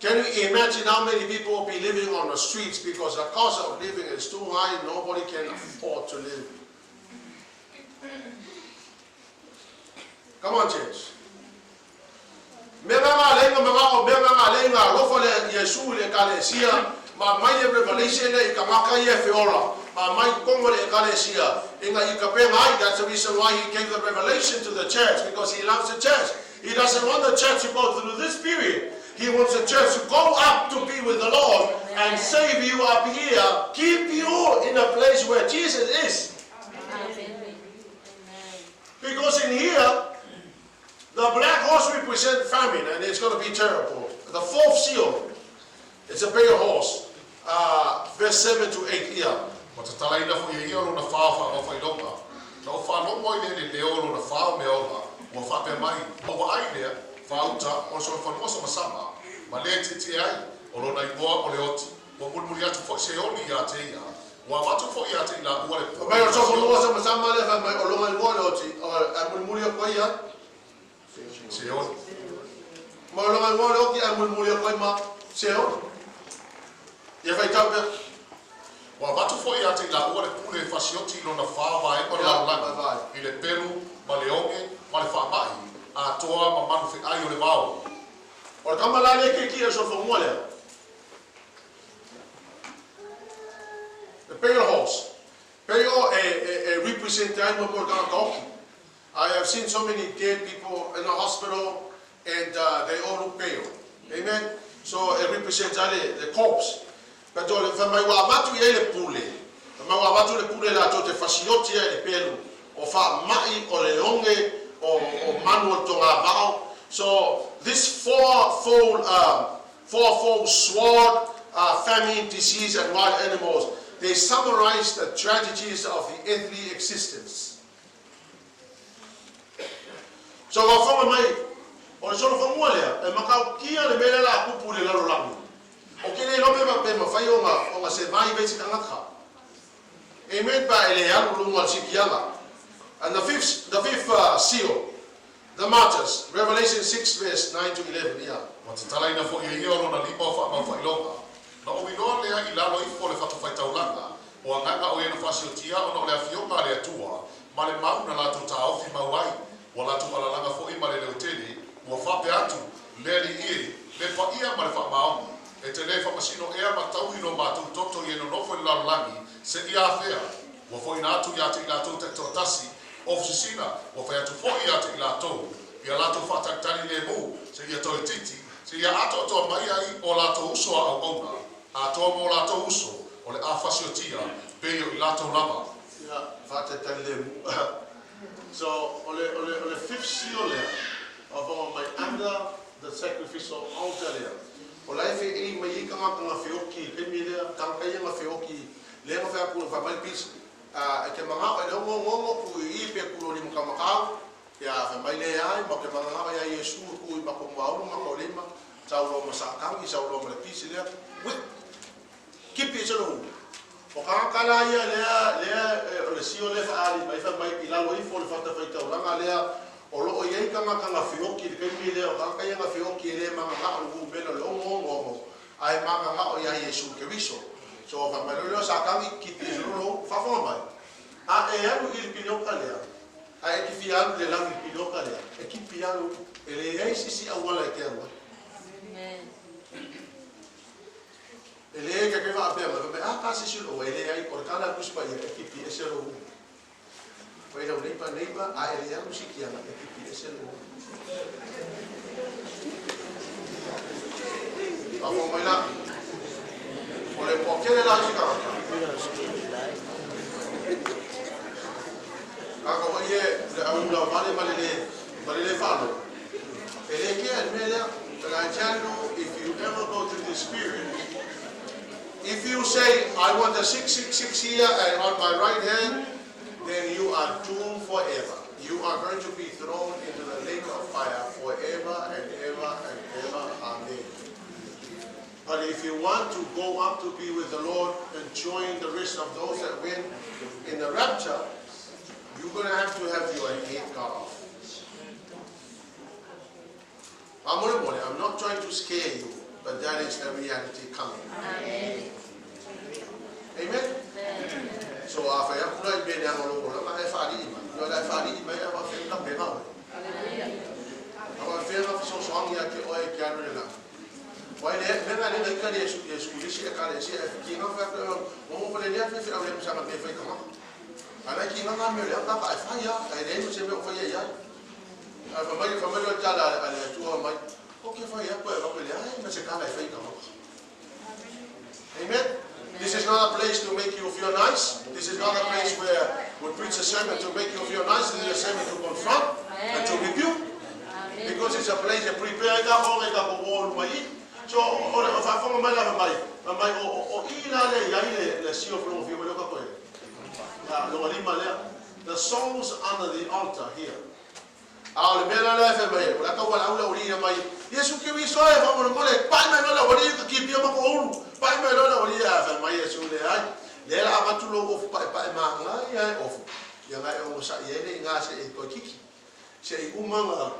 Can you imagine how many people will be living on the streets because the cost of living is too high, nobody can afford to live. Come on, church. Me nga lenga mga o me nga lenga alofa le Yesu le ekalesia ma mai le revelation le i ka maka i e feola ma mai kongo le ekalesia inga i ka penga ai. That's the reason why he gave the revelation to the church, because he loves the church. He doesn't want the church to go through this period. He wants the church to go up to be with the Lord and save you up here, keep you in a place where Jesus is. Amen. Because in here, the black horse represents famine, and it's going to be terrible. The fourth seal, it's a pale horse. Verse 7 to 8 here. Ua tatalaina foi e ia lona fa o faamafailōga. Na ou faalogo ai lea i le leo o lona fa o mea ola, ua faapea mai, Ou vaai lea, fāuta, o le solofanua samasama, ma le e tietie ai, o lona igoa o le Oti, ua mulimuli atu foi se oli iā te ia, ua avatu foi iā te i lāua le Fai mai o le solofanua samasama lea, fai mai o lona igoa le Oti, ae mulimuli atu ai ia. Se oli. Ma o lona igoa le Oti, ae mulimuli atu ai ma se oli. Ia faitau pea. Ua avatu foi iā te i lāua le pule e fasioti i lona fa vaega o le Ia, lalolagi, vaevae. i le pelu, ma le oge, ma le faamaʻi, atoa ma manu feʻai o le vao. O le tama la lea keiki e solofanua lea. The pale horse. Pale e, e, e represent ai mo mo tagata oki. I have seen so many dead people in the hospital and they all look pale. Amen. So it represents ai le, the corpse. But o le fai mai ua avatu i ai le pule. Fai mai ua avatu le pule latou te fasioti ai le pelu. O faamaʻi, o le oge, o, o manu o le togavao. So this fourfold sword, famine, disease and wild animals, they summarize the tragedies of the earthly existence. So faafofoga mai, o le solofanua lea, e matautia le mea lea o le a tupu i le lalolagi. Ou te le iloa pe pe mafai ona ona survive ai se tagata. Amen pe a e le alu i luga o le sikiaga. And the fifth, the fifth seal, the martyrs, Revelation 6 verse 9 to 11, ia. Ua tatalaina foi e ia o lona lima o faamaufaailoga. Na ou iloa lea i lalo ifo o le fatafaitaulaga, o agaga o e na faasiotia ona o le Afioga a le Atua, ma le mau na latou taofi mau ai, ua latou alalaga foi ma le leotele, ua faapea atu, Le Alii e, le paia ma le faamaoni, e te le faamasino ea ma taui lo matou toto i e nonofo i le lalolagi, seia afea? Ua foina atu ia te i latou taitoatasi, ofisisina, ua fai atu foi ia te i latou, ia latou faatalitali lemu, seia toeitiiti, seia atoatoa mai ai o latou uso a auauna, atoa ma o latou uso, o le a fasiotia, pei o i latou lava. Ia, faatalitali lemu. So, o le, o le, o le fifth seal lea, faafofoga mai, under the sacrificial altar lea, o la e feei mai ai tagata na feoki i le taimi lea, tagata ia na feoki, lea na fai atu, fai mai le pisi, e te manao e le onoono tu i i pe tu i lo lima taumatau, ia fai mai leai, matou te mananao ia Iesu e tu i matou muaulu matou lima, sau loa ma Satani, sau loa ma le pisi lea, whip, kipi ese lou. O tagata la ia lea, lea o le sio lea e faaali mai fai mai i lalo ifo o le fatafaitaulaga lea, o lo o i ai tagata na feoki i le taimi lea, o tagata ia na feoki e le mananao i le vumela o le onoono, ae mananao ia Iesu Keriso. So fai mai loa lea o Satani, kipi ese lou, faafofoga mai. A e alu i le piliota lea, a e te fia alu i le lagi i le piliota lea, e kipi alu, e leai se isi auala e te alu ai. E le ke ke faapea mai, fai mai, a, ta se isi o e leai, o le tala a le Tusi Paia, e kipi ese lou ulu. Fai lau neighbor, neighbor, a e le alu sikiaga, e kipi ese lou ulu. Faafofoga mai la, o le toatele la o isi tagata, tagata foi ia le au ulavale ma le le, ma le le faalogo, e le kea i le mea lea. But I tell you, if you ever go to this spirit, if you say, I want a 666 here and on my right hand, then you are doomed forever. You are going to be thrown into the lake of fire forever and ever and ever. Amen. But if you want to go up to be with the Lord and join the rest of those that went in the rapture, you're going to have your head cut off. Faamolemole, I'm not trying to scare you, but that is the reality coming. Amen. Amen? So a fai atu la i mea leaga o lou olaga, e faalii mai. Ioe la e faalii mai, ae faafefea ona pega oe? A faafefea ona fesoasoani ia te oe e te alu i le lagi? Aua e leai, mea na le na ita le Iesu ekalesia e kiga fai atu e mo mo le lea fe fe au le masanga me fai tagata. A na kiga ngā mea o le au kaka e fai a, e leai ma se mea o faia i ai. Ae fai mai, fai mai le tala a le Atua mai, o ke fai atu e vape leai ma se kala e fai tagata. Amen? This is not a place to make you feel nice. This is not a place where we preach a sermon to make you feel nice. This is a sermon to confront and to rebuke. Because it's a place to prepare ka o ka ko o mai. So o le faafofoga mai lava mai, mai o o i la le iai le le sio fo fi mo ka koe. Ya lo lima lea. The souls under the altar here. A o le mea la lea e fai mai ai, o le a tau valaau le aualii ia mai, Iesu Keriso e, faamolemole, pai mai loa le aualii ka kipia ma ko ulu, pai mai loa le aualii ae fai mai Iesu, Leai, lea la avatu lou ofu paepae magai ae ofu, ia na e ogasai ai le iga se i toe kiki, se i uma na,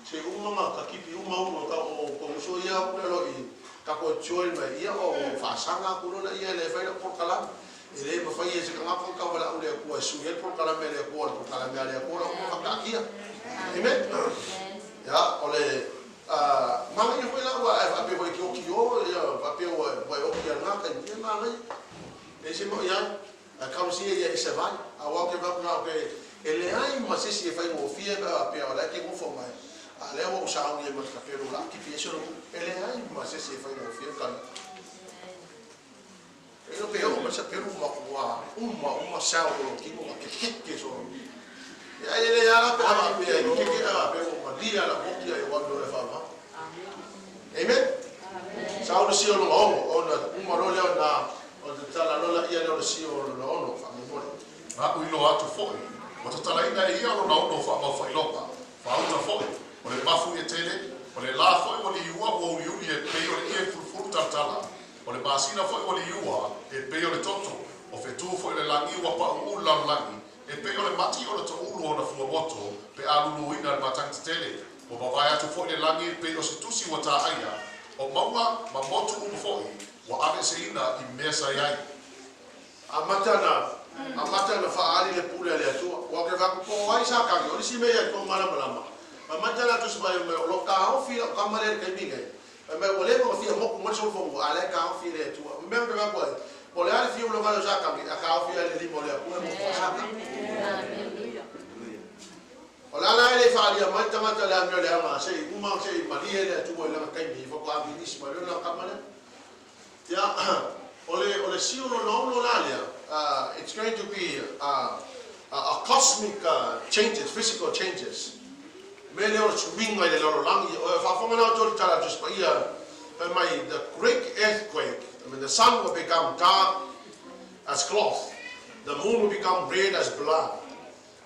se i uma na ka kipi uma ulu ka o kou uso ia aku le loa i ka koe join mai ia o faasaga aku loa laia e le fai lau polokalame. E le mafai e se tagata ona taualaau le Atua e sui ai le polokalame a le Atua o le polokalame a le Atua la uma faataatia. Amen. Ia, o le manaia foi la ua e faapea foi e te oti o, ia faapea ua ua e oti a lena taimi, ia manaia. E se moi ai, a kalosia ia e savali. Aua ou te vaai atu na o ke e leai ma se isi e faigofie pe a faapea o la e te nofo mai, a lea ua ou sauni ai ma le kapelo o le a tipi ese lou, e leai ma se isi e faigofie kali. E iloa pe oo mai sa pelu ma ua uma uma sao o lou tino ma kekeke solo. Ia e lelei lava la pe a faapea i keke a faapea ua malia lau oti a i ua alu loa le faavavau. Amen. Sau le sio lona ono, ona uma loa lea ona ona tatala loa laia lea o le sio lona ono faamolemole. Aʻu iloa atu foi, ua tatalaina e ia lona ono faamaufailoga. Faauta foi, o le mafuie tele, o le lā foi ua liua ua uliuli e pei o le ie fulufulu talatala, o le masina foi ua liua e pei o le toto, o fetū foi o le lagi ua paʻuʻu le lalolagi, e pei o le mati o le toʻulu ona fuamoto pe a luluina e le matagi tetele. Ua vavae atu foi le lagi e pei o se tusi ua tāʻaia, o mauga ma motu uma foi ua aveeseina i mea sa i ai. Amata na amata na faaali le pule a le Atua. Ua ke vaku po ai sa kagi, o nisi mea ia tou malamalama. Fai mai tala tusi mai mai o lo taofi lau kama lea i le taimi nei. Fai mai ua leva ona fia moku mai le solofonua, a o la e taofi e le Atua. O mea ke vaku ai, po o le a le fia ulaga o sa kagi, a taofi lava e le lima o le Atua e moku faasaka. O le a la e le i faalia mai le tagata le amio leaga se i uma se i malie le Atua i lana taimi faatoa minisi mai loa lana kama lea. Ia, o le, o le sio lona la lea, it's going to be a cosmic changes, physical changes. Mea lea o le suiga i le lalolagi, o e faafofoga la outou i le tala a le Tusi Paia, fai mai, the great earthquake, I mean the sun will become dark as cloth, the moon will become red as blood,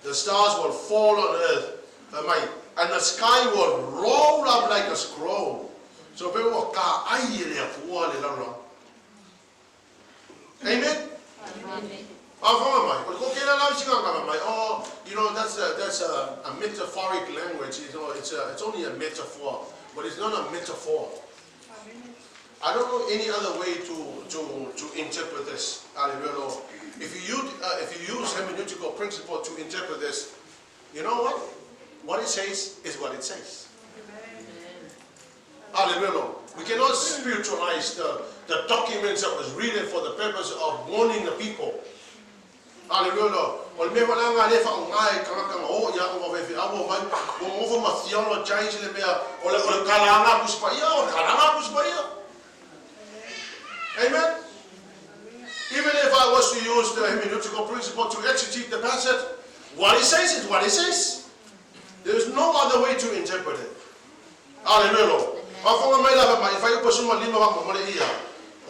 the stars will fall on earth, fai mai, and the sky will roll up like a scroll. So pe ua kaai e le Atua le lalolagi. Amen? Amen. Faafofoga mai, o le kokela la isi gagana mai, oh, that's a, that's a metaphoric language, it's only a metaphor, but it's not a metaphor. I don't know any other way to interpret this. Hallelujah, Lord. If you use hermeneutical principle to interpret this, you know what? What it says is what it says. Hallelujah, Lord. We cannot spiritualize the documents that was written for the purpose of warning the people. Hallelujah, Lord. O le mea wala ngā le wha ngai kanga kanga o ia o wawe awa mai o ngofo ma theologize le mea o le kalanga kuspa ia o le kalanga kuspa ia. Amen. Even if I was to use the hermeneutical principle to exegete the passage, what it says is what it says. There's no other way to interpret it. Hallelujah, Lord. Whafonga mai lava mai, whai upa suma lima wa mo ia.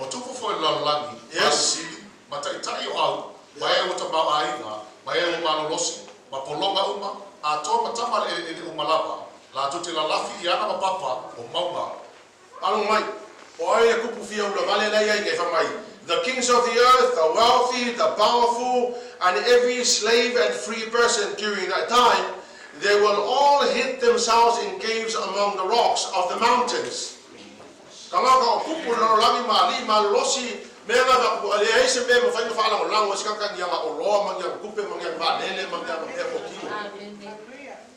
O tupu foi le lalolagi, masisili, ma taʻitaʻi o au, ma e ua tamaoaiga, ma e ua malolosi, ma pologa uma, atoa ma tama a le eleele uma lava, latou te lalafi i ana ma papa o mauga. Alo mai, o ai e kupu fia ula vale lai ai ke mai. The kings of the earth, the wealthy, the powerful, and every slave and free person during that time, they will all hid themselves in caves among the rocks of the mountains. Ka ngā ka o kupu le lalolagi ma ali ma losi me nga ka ku ale ai se me ma whainga whalango lango si kaka ngia nga oloa ma ngia kupe ma ngia valele ma ngia mea kokino.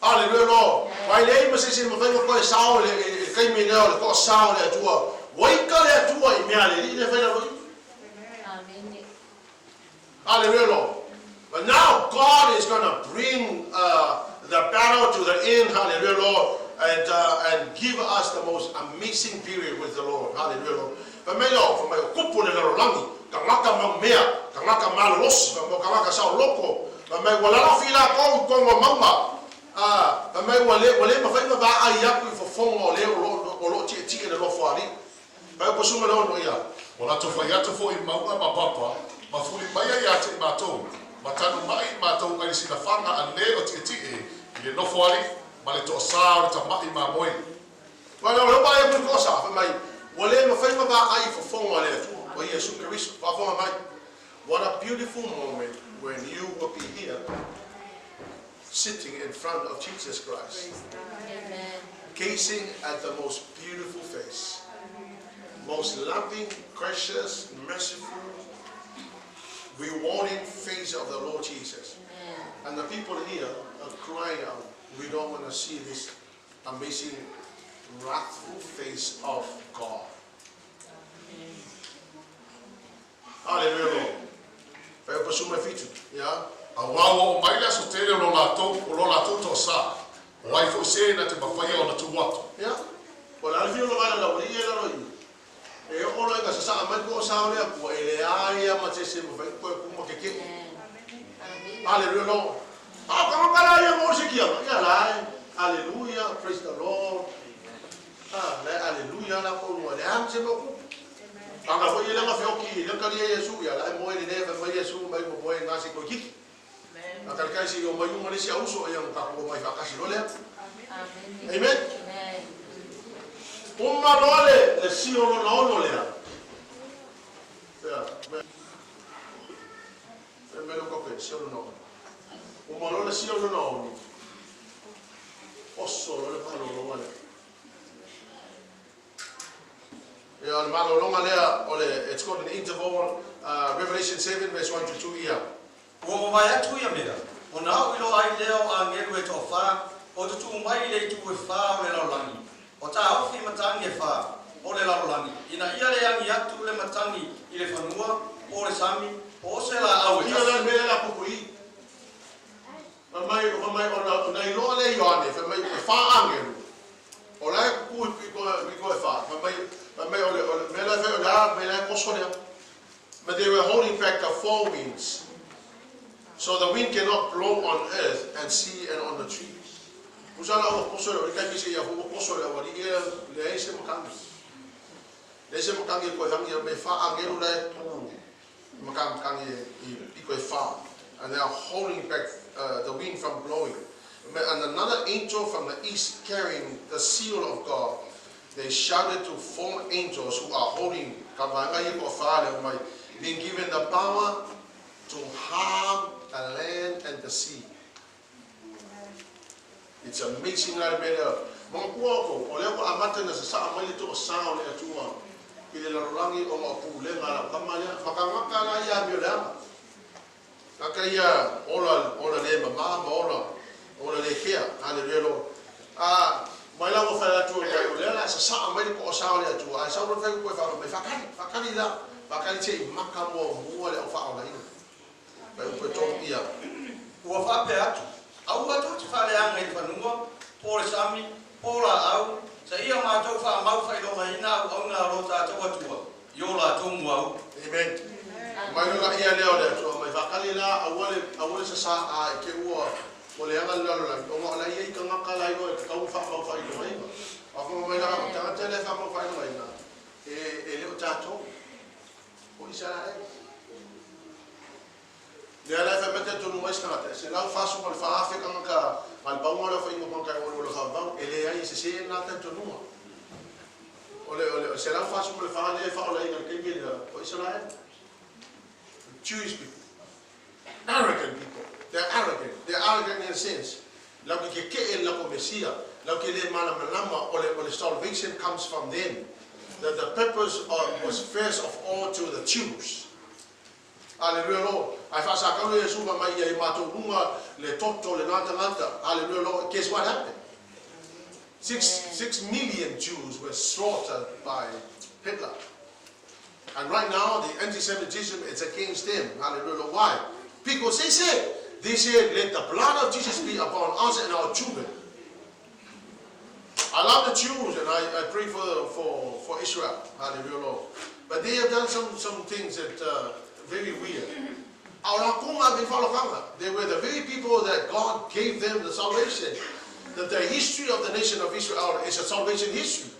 Hallelujah, Lord. Wai lei ma se se ma whainga koe sao le le kai me leo le ko sao le atua. Wai ka le atua i mea le le whainga roi. Amen. Hallelujah, Lord. But now God is going to bring the battle to the end, hallelujah, Lord, and give us the most amazing period with the Lord, hallelujah, Lord. Fa mai leo, fa mai o kupu le lalolagi, ka ngaka mau mea, ka ngaka malolosi, fa mau ka ngaka sao loko, fa mai ua lalafi la kou i kongo maunga, fa mai ua le mawhai ma vaa i aku i fofonga o le o lo tia tia le lofo ali. Fa o pasuma le ono ia. O latou fai atu foi i mauga ma papa, ma fuli mai ai ia te i matou, ma tanu mai i matou ai le silafaga a lē o tiʻetiʻe i le nofo alii ma le toasā o le Tamaʻi Mamoe. Wa le o ba e ko sa fa mai ua le mawhai ma vaa i fofonga le atua o Iesu Keriso faafofoga mai. What a beautiful moment when you will be here sitting in front of Jesus Christ. Amen. Gazing at the most beautiful face, most loving, gracious, merciful, rewarding face of the Lord Jesus. Amen. And the people here are crying out, we don't want to see this amazing, wrathful face of God. Hallelujah, Lord. Fai o pasuma fitu, yeah? Auā ua oo mai le aso tele o lo latou toasā, o ai foi se na te mafaia ona tū atu. Yeah? O le alfi o lo vale la uli e lalo i. E o lo inga sa mai ko sa o le akua e le aia ma te se mo fai ko ku ma ke ke. Amen. Hallelujah, Lord. Ah, ka ka la ia mo se kia. Ia la. Hallelujah, praise the Lord. Ah, le hallelujah la ko no le am se mo ku. Anga fo ile nga fioki le ka lia Yesu ia la mo ile le fa mai Yesu mai mo mo nga se ko kiki. Faatalitai se i omai uma le isi auso ia ona tatou omai faatasi loa lea. Amen. Uma loa le sio lona ono lea. Fea, mea, fea mea lea ua tatou i ai, sio lona ono. Uma loa le sio lona ono, oso loa le malologa lea. Ia, o le malologa lea, o le, it's called an interval, Revelation 7 verse 1 to 2, ia. Ua mavae atu ia mea, ona ou iloa ai lea o agelu e toafa, o tutū mai i le itu e fa o le lalolagi, o taofi i matagi e fa o le lalolagi, ina ia le agi atu le matagi i le fanua, po o le sami, po o se laau e Ia la tasi. le mea lea o le a pupu i i. Fai mai, fai mai, ona, ona iloa lea e Ioane, fai mai, e fa agelu, o la e kuku i pito, pito e fa. Fai mai, fai mai, o le, o le mea la e fai, o le a mea la e koso lea. But they were holding back the four winds, so the wind cannot blow on earth and sea and on the trees. Pusa la ua koso le, o le taimi seia ua koso le aualii ia, leai se matagi. Leai se matagi e koe hangi, me fa agelu la e tu i matagi i pito e fa. And they are holding back the wind from blowing. And another angel from the east carrying the seal of God, they shouted to four angels who are holding ka vaega ia toafa lea mai, being given the power to harm the land and the sea. It's amazing la le mea lea. Manatua outou, o lea ua amata ina sasaa mai le toasa o le Atua i le lalolagi ona o pulega a lau tama lea. Matagata la ia amio leaga. Gata ia ola ola le mama ma ola ola le kea. Haleluia Lord. A mai la ua fai atu o lea o lea la sasaa mai le toasa o le Atua ae sau loa le fai koe faalogo mai fakali fakali la fakali se i maka muamua le au faaolaina. Fai upu e tolu ia. Ua faapea atu, Aua tou te faaleaga i le fanua, po o le sami, po o laau, seia matou faamau faailogaina auauna a lo tatou Atua i o latou muaulu. Amen. Mai loa laia lea o le Atua mai faakali la aua le aua le sasā a i te ua ua leaga le lalolagi ona o la i ai tagata la iloa e tatau ona faamau faailogaina. Faafofoga mai la o tagata lea e faamau faailogaina e e le o tatou o Isaraelu. Lea la e fai mai talitonu ai se tagata, e 144,000 tagata ma le pauga o le aofaiga o tagata e oleole faavavau, e leai e sese lena talitonuga. O le, o le 144 lea e faaolaina i le taimi lea, o Isaraelu. Jewish people. Arrogant people. They're arrogant. They're arrogant in a sense. Lau ke keke'e le latou Mesia, lau ke le malamalama o le, o le salvation comes from them. The purpose of, was first of all to the Jews. Aleluia Lord. Ae faasakau le Iesu ma mai ia i matou luga le toto o lena tagata. Aleluia Lord. Guess what happened? 6 million Jews were slaughtered by Hitler. And right now, the anti-Semitism is against them. Hallelujah. Lord. Why? Because they said, let the blood of Jesus be upon us and our children. I love the Jews and I pray for Israel. Hallelujah, Lord. But they have done some things that very weird. They were the very people that God gave them the salvation. That the history of the nation of Israel is a salvation history.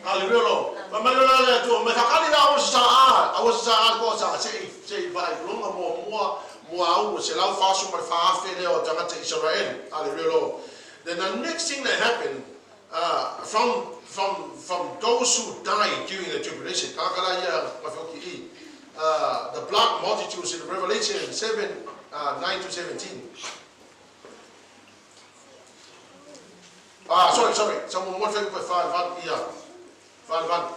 Hallelujah, Lord. Ma mai loa le Atua, mai fakali la aua se saa, aua se saa koa saa, se i, se i vailonga muamua, mua au, 144,000 lea o tagata Israel. Hallelujah, Lord. Then the next thing that happened, from those who died during the tribulation, kakala ia mawhioki i, the black multitudes in Revelation 7, 9 to 17. Ah, sorry, sorry. Sa mo mo whai koe whāle ia. Whāle.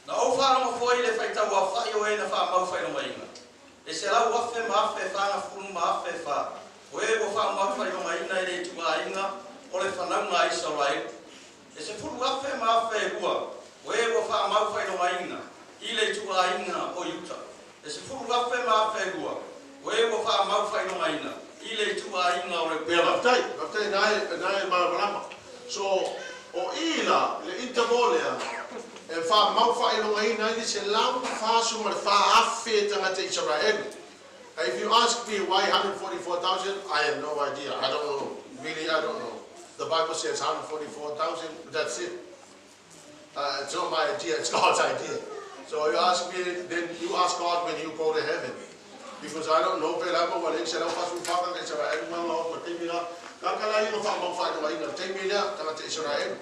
Na ou faalogo foi i le faitau aofa'i o e na faamau faailogaina, e 100,000 ma 4,000 ma 4,000, o e ua faamau faailogaina i le ituaiga o le fanauga a Isaraelu. E 10,000 ma 2,000, o e ua faamau faailogaina i le ituaiga o Iuta. E 10,000 ma 2,000, o e ua faamau faailogaina i le ituaiga o Ia, Reupena. faafetai, faafetai na e malamalama. So, o i la, le interval lea, e wha faailogaina ai le 144,000 tagata Israel. If you ask me why 144,000, I have no idea. I don't know. Really, I don't know. The Bible says 144,000, that's it. It's not my idea, it's God's idea. So you ask me, then you ask God when you go to heaven. Because I don't know pe la ma ua leai 144 tagata Isaraelu ma ga o taimi la. Tagata la ia na faamau faailogaina i le taimi lea, tagata Isaraelu.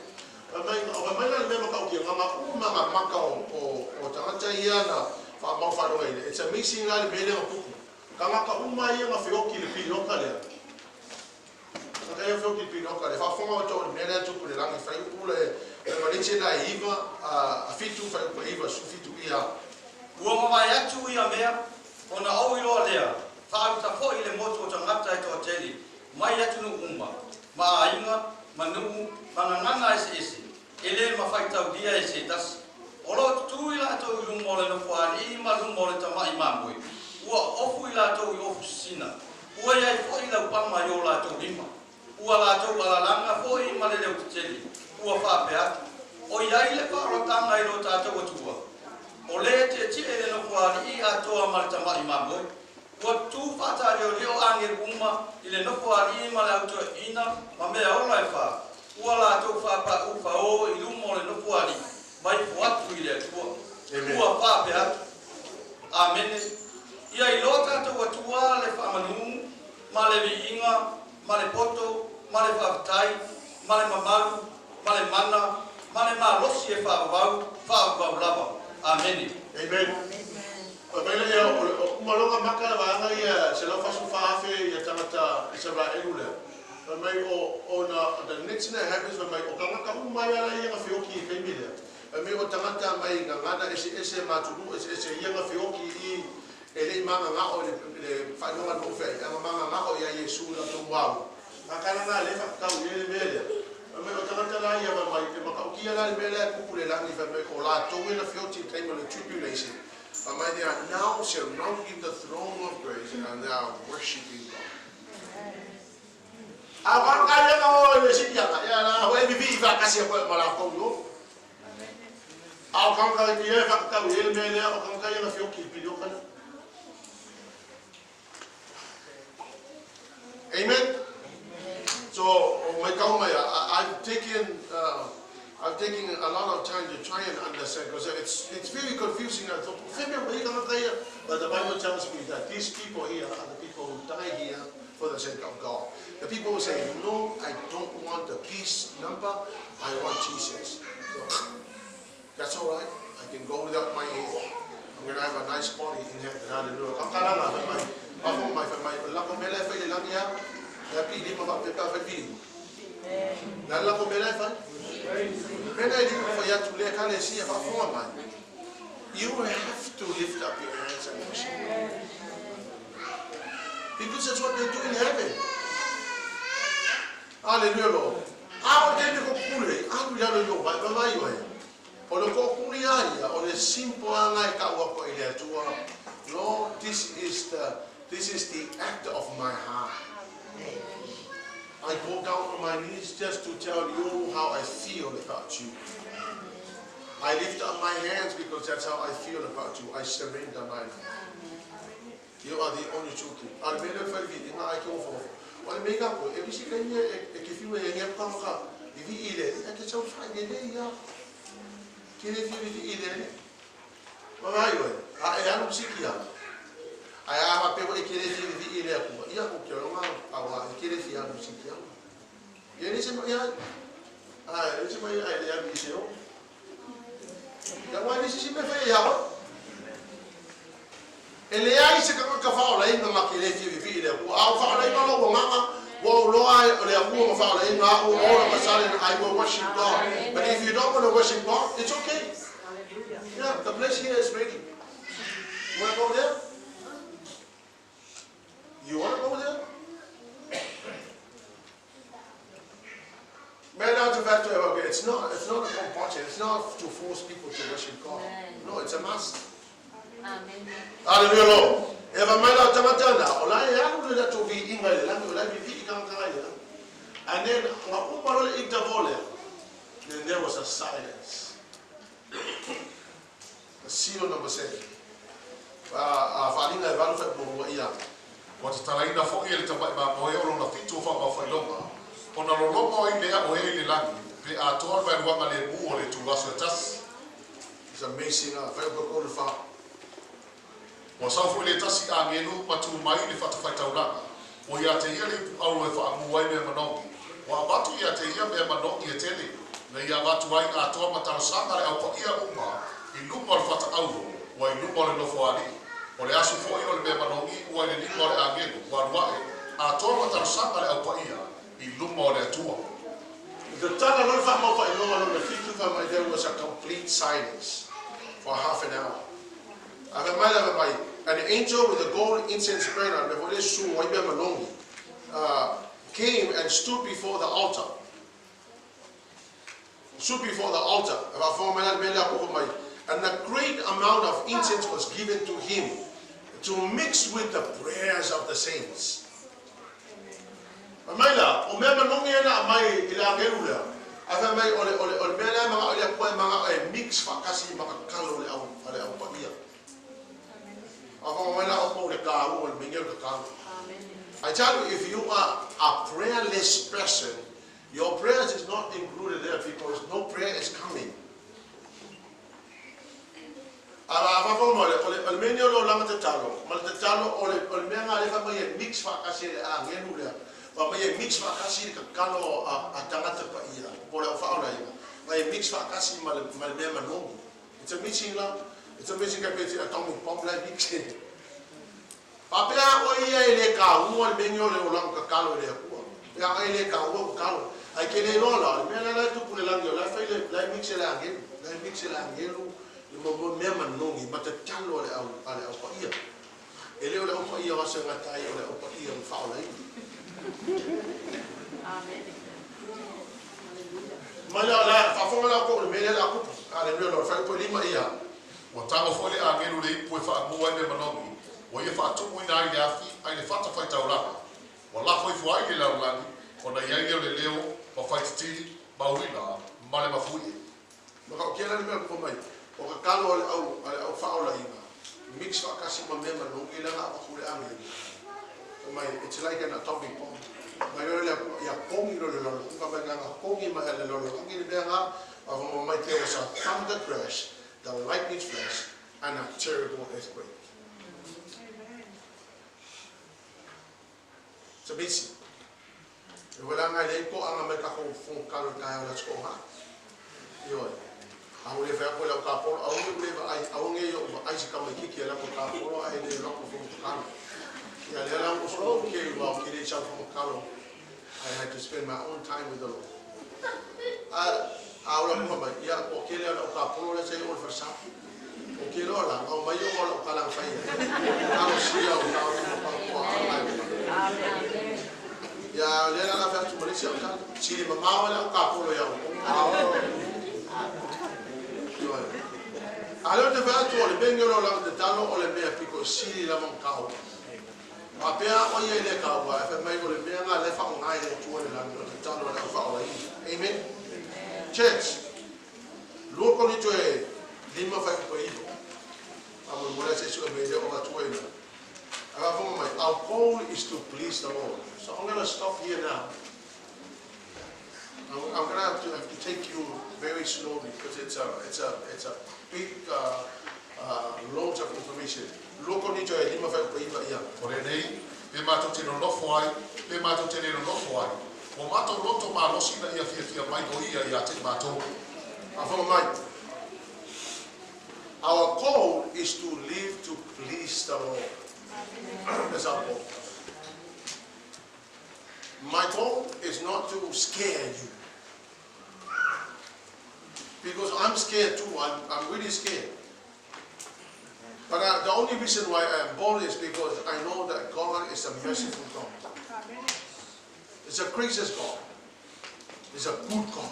Fai mai, fai mai la le mea matautia, na ga uma ga maka o tagata ia na faamau faailogaina. It's amazing la le mea lea na tupu. Tagata uma ia na feoti i le piliota lea. Tagata ia feoti i le piliota lea. Faafofoga outou i le mea lea na tupu i le lagi, fuaiupu le Revelation lena e 9, a 7, fuaiupu e 9, 17 ia. Ua mavae atu ia mea, ona ou iloa lea, faauta foi le motu o tagata e toatele, mai atunuu uma, ma aiga, ma nuu, ma gagana eseese, e le mafaitaulia e se tasi. O lo o tutū i latou i luma o le nofoalii ma luma o le tamai mamoe, ua ofu i latou i ofu sisina, ua i ai foi laupaga i o latou lima, ua latou alalaga foi ma le leo tetele, ua faapea atu, O i ai le faaolataga i lo tatou Atua, o lē tietie i le nofoalii atoa ma le tamai mamoe. Ua tutū faataliolio agelu uma i le nofoalii ma le au toeaiina ma mea ola e fā, ua latou faapaʻu faō i luma o le nofoalii ma ifo atu i le Atua. Ua faapea atu, Amene. Ia iloa tatou Atua le faamanū ma le viiga ma le poto ma le faafetai ma le mamalu ma le mana ma le malosi e faavavau, faavavau lava. Amene. Amen. Fai mai lea o le uma loa ona maka le vaega ia 144,000 ia tagata Isaraelu lea. Fai mai o ona the next thing that happens fai mai o tagata uma ia la ia na feoki i taimi lea. Fai mai o tagata mai gagana eseese ma atunuu eseese ia na feoki i e le i magagao i le faailoga na ou feai, a na magagao ia Iesu i latou au. A kana na lea fatatau i ai le mea lea. Fai mai o tagata la ia fai mai e matautia la le mea lea e tupu i le lagi fai mai o latou e na feoti i le taimi o le tribulation fai mai they are now surrounding the throne of grace and they are worshiping God. A o ka ia ka o le siki aka ia la ho e vivi faatasi ai ma latou no. A o ka ia e whakatau i le mea lea o ka ia na feoki i pili o kana. Amen. So, o mai kau mai, I've taken a lot of time to try and understand because it's very confusing. I thought, but the Bible tells me that these people here are the people who die here for the sake of God. The people who say, no, I don't want the peace number, I want Jesus. So, that's all right. I can go without my head. I'm going to have a nice body in heaven. Hallelujah. Kakalanga, fai mai, afo mai, fai mai, lako mele fai le langi ya, ya pi lima fa pepa fai vi. La lako mele fai. Mele li ko fai atu le kale si fa fo mai. You have to lift up your hands and worship God. Because that's what they do in heaven. Hallelujah, Lord. A o te ko kule, alu i lalo i o vai, vai vai. O le koʻokuli a ia, o le simple lava e tau aku i le Atua, Lord, this is the act of my heart. I go down on my knees just to tell you how I feel about you. I lift up my hands because that's how I feel about you. I surrender my life. You are the only true king. A le mea lea fai vi inga ai ke ofo. O le mea ko e visi ka ia e ke fiu e nge pa ka i vi i le e ke tau fai le le ia. Ke le fiu i le le. Ma vai oe. A e anu siki ia. Ai a ma pe e ke le fiu i le ku. Ia ko ke ronga a wa e ke le fiu anu siki ia. Ia ni se mo ia. A e se mai ai le ami se o. Ia wa ni se me fai ia. E leai se tagata faaolaina na te le fia vivii i le Atua. A o faaolaina lou agaga, ua ou loa o le Atua ma faaolaina au, all of a sudden I will worship God. But if you don't want to worship God, it's okay. Yeah, the place here is ready. You want to go there? You want to go there? Man, not to factor, okay, it's not a compulsion. It's not to force people to worship God. No, it's a must. Amen. Hallelujah, Lord. E va mai la tagata na, o la e alu le latou viiga i le lagi, o la e vivii tagataga i le lagi. And then, nga uma loa le interval lea, then there was a silence. The seal number 7. A faaaliga e 8 fuaiupu 1 ia. Ua tatalaina foi e le tamai mamoe o lona fitu o faamaufailoga, ona lologo ai lea o e i le lagi, pe atoa le vaeluaga lemu o le itulāso e tasi. It's amazing, fuaiupu 3 fa. Ua sau foi le tasi agelu ma tu mai i le fatafaitaulaga, ua ia te ia le ipu auro e faamu ai mea manogi, ua avatu ia te ia mea manogi e tele, ina ia avatu ai atoa ma talosaga a le aupaia uma i luma o le fata auro ua i luma o le nofoalii. O le asu foi o le mea manogi ua i le lima o le agelu ua alu ae atoa ma talosaga a le aupaia i luma o le Atua. Tatala loa le faamaufailoga lona fitu fai mai, There was a complete silence for half an hour. Ae fai mai la fai mai, An angel with a gold incense burner, mea foi lea e susu ai mea manogi, came and stood before the altar. Stood before the altar. E faafofoga mai la le mea lea a fai mai, And a great amount of incense was given to him to mix with the prayers of the saints. Fai mai la, o mea manogi ia na aumai i le agelu lea, ae fai mai o le, o le, o le mea lea e manao i le Atua e manao e mix faatasi ma tatalo a le au, a le au paia. A fai mai la outou le taua o le mea o le tatalo. I tell you, if you are a prayerless person, your prayers is not included there because no prayer is coming. A la fafo ma le, o le, o le mea nei o le olaga tatalo, ma le tatalo o le, o le mea lena lea fai mai e mix faatasi e le agelu lea, fai mai e mix faatasi le tatalo a, a tagata paia, po o le au faaolaina, mai e mix faatasi ma le, ma le mea manogi. It's amazing la, it's amazing ka pei atomic bomb la e mix. Faapea oe ia e le kaua le mea nei o le olaga tatalo i le Atua. Pea oe e le kaua tatalo. Ae ke le iloa la, o le mea lea la e tupu i le lagi o la e fai le, la e mix e le agelu, la e mix e le agelu le mo mea manogi ma tatalo a le au, a le au paia. E le o le au paia o aso e gata ai, o le au paia o le faaolaina. Mai la, la, faafofoga la outou i le mea lea la tupu. Aleluia Lord, fai upu e lima ia. Ua tago foi le agelu le ipu e faamu ai mea manogi, ua ia faatumuina ai le afi ai le fatafaitaulaga. Ua lafo ifo ai le lalolagi, ona i ai lea o le leo, ma faititili, ma uila, ma le mafuie. Ma ka kela le mea ko mai o ka kalo a le au a le au faaolaina mix faatasi ma mea manogi la na avatu le agelu fai mai it's like an atomic bomb mai loa le ia kogi loa le lalolagi fai mai na na kogi mai le lalolagi le mea na a mai there was a thunder crash, the lightning flash and a terrible earthquake. It's amazing. E wela ngai le ko anga mai ka ko fong kalo ta la sko ha. Ioe. A ule fa ko la ka polo a ule va ai a nge yo va ai ka mai kiki la ko ka polo ai le la ko fong kalo. Ia le la ko so ke wa ke le sa fong kalo. I had to spend my own time with the Lord. A a ula ko mai ia ko ke le la ka polo le se o fa sa. O ke lo la o mai o la ka la fa ia. Kalo sia o ka o pa ko a mai. Amen. Ia le la la fa tu mo le sia ka. Si le mamao la ka polo ia o. Ioe. A leo te whea atu o le mea o la te talo o le mea piko sili la mong kau. A pea o ia i le kau e whai mai o le mea ngā le wha o ngai le atua le langi o te talo le au whaola i. Amen. Church, lua Korinito e lima whai upa iho. A mo mo le se su e me le o atua ina. A whafonga mai, our goal is to please the Lord. So I'm going to stop here now. I'm going to have to take you very slowly because it's a big loads of information. Lua Korinito e lima whai upa iva ia. O lenei, pe matou te nonofo ai, pe matou te le nonofo ai, ua matou loto malosi ina ia fiafia mai o ia ia te matou. Afoga mai. Our goal is to live to please the Lord. That's our goal. My goal is not to scare you. Because I'm scared too. I'm really scared. But the only reason why I am bold is because I know that God is a merciful God. It's a gracious God. It's a good God.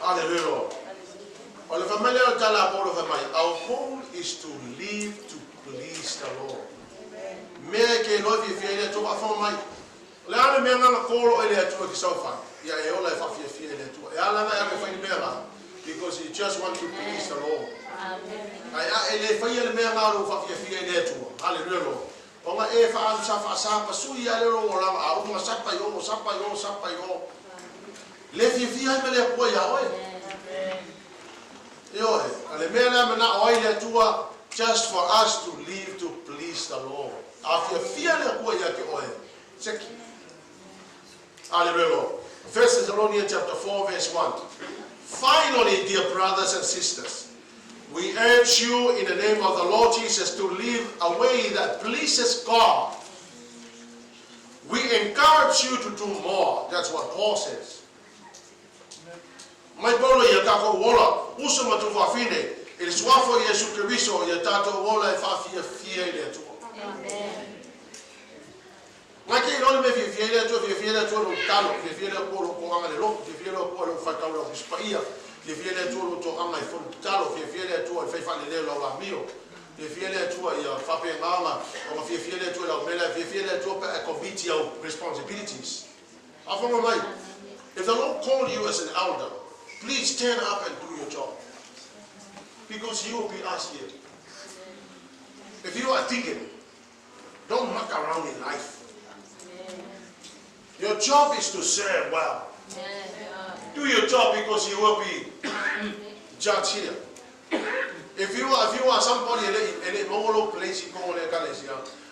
Hallelujah, Lord. O le whamele o tala polo whamai. Our goal is to live to please the Lord. Mea ke loa fia fia ile atua wha mai. Le ane mea ngana kolo e le atua ki sau whai. Ia e ola e wha fia fia ile atua. E ala nga e whai mea nga. Because you just want to please the Lord. Ai a e le whai le mea ngā ro wha fia fia ile atua. Hallelujah, Lord. O nga e wha anu sa wha sa pa sui a le ro o langa a unga sapa i o, sapa i o, sapa i o. Le fia fia ai me le atua ia oe. Ioe, a le mea lea mana o ai le Atua, Just for us to live to please the Lord. A fiafia le Atua ia te oe. Seki. Hallelujah, Lord. First Thessalonians chapter 4, verse 1. Finally, dear brothers and sisters, we urge you in the name of the Lord Jesus to live a way that pleases God. We encourage you to do more. That's what Paul says. Mai Paulo ia tatou ola, uso ma tuafafine, i le suafa o Iesu Keriso, ia tatou ola e faafiafia i le Atua. Ngai ke iloa le mea e fiafia ai le Atua, fiafia le Atua i lou tatalo, fiafia le Atua i lou toaga i le lotu, fiafia le Atua i lou faitau i lau Tusi Paia, fiafia le Atua i lou toaga i fono tatalo, fiafia le Atua i le fai faalelei o lau amio, fiafia le Atua ia faapena ona fiafia le Atua i lau mea, fiafia le Atua pe a e commit i au responsibilities. Faafofoga mai, if the Lord call you as an elder, please stand up and do your job. Because you will be asked here. If you are deacon, don't muck around in life. Your job is to serve well. Do your job because you will be judged here. If you are somebody in a normal place in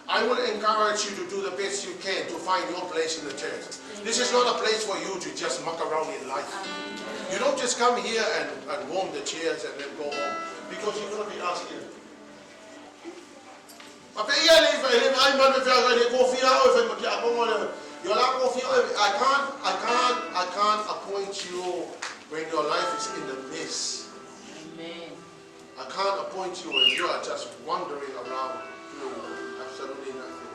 I will encourage you to do the best you can to find your place in the church. This is not a place for you to just muck around in life. You don't just come here and warm the chairs and then go home, because you're going to be asked here. A pe ia le fa le ai man fe le ko fia o fe ma kia kongo le yo la ko fia. I can't appoint you when your life is in the mess. Amen. I can't appoint you when you are just wandering around doing absolutely nothing.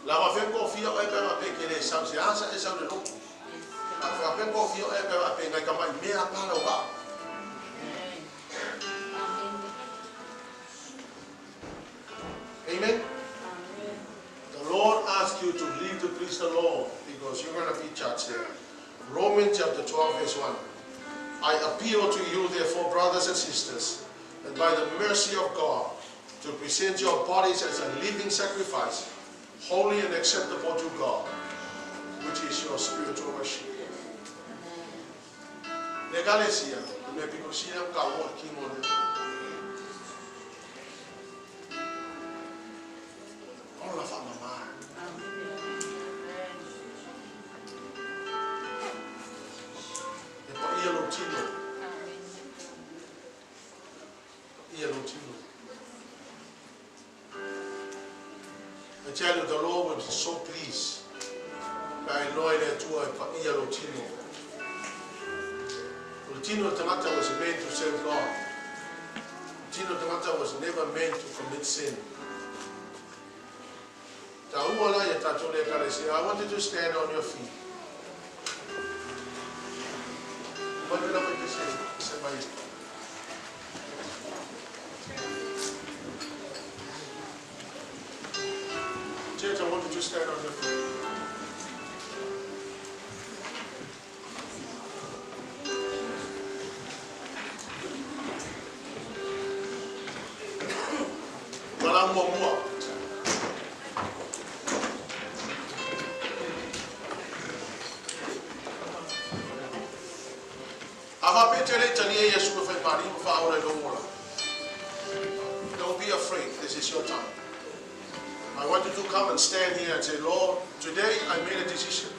La wa fe ko fia o e pe ma pe ke le sa se asa e sa le loku. A fa pe ko fia o e pe ma pe ngai ka mai mea pa la wa. Amen. Amen. Amen. The Lord asks you to live to please the Lord because you're going to be judged there. Romans chapter 12, verse 1. I appeal to you, therefore, brothers and sisters, that by the mercy of God, to present your bodies as a living sacrifice, holy and acceptable to God, which is your spiritual worship. Le ekalesia, le mea pito sili ona taua o le tino o le Ola faamama. E paia lou tino. Paia lou tino. I tell you, the Lord will be so pleased. Pe a iloa e le Atua e paia lou tino. O le tino o le tagata was meant to serve God. Le tino o le tagata was never meant to commit sin. Taua la ia tatou le ekalesia. I want you to stand on your feet. Mai pena mai pese, se mai. Church, I want you to stand on your feet. Tala muamua. A faapea e te le i talia Iesu e fai ma Alii ma Faaola i lou ola. Don't be afraid. This is your time. I want you to come and stand here and say, Lord, today I made a decision.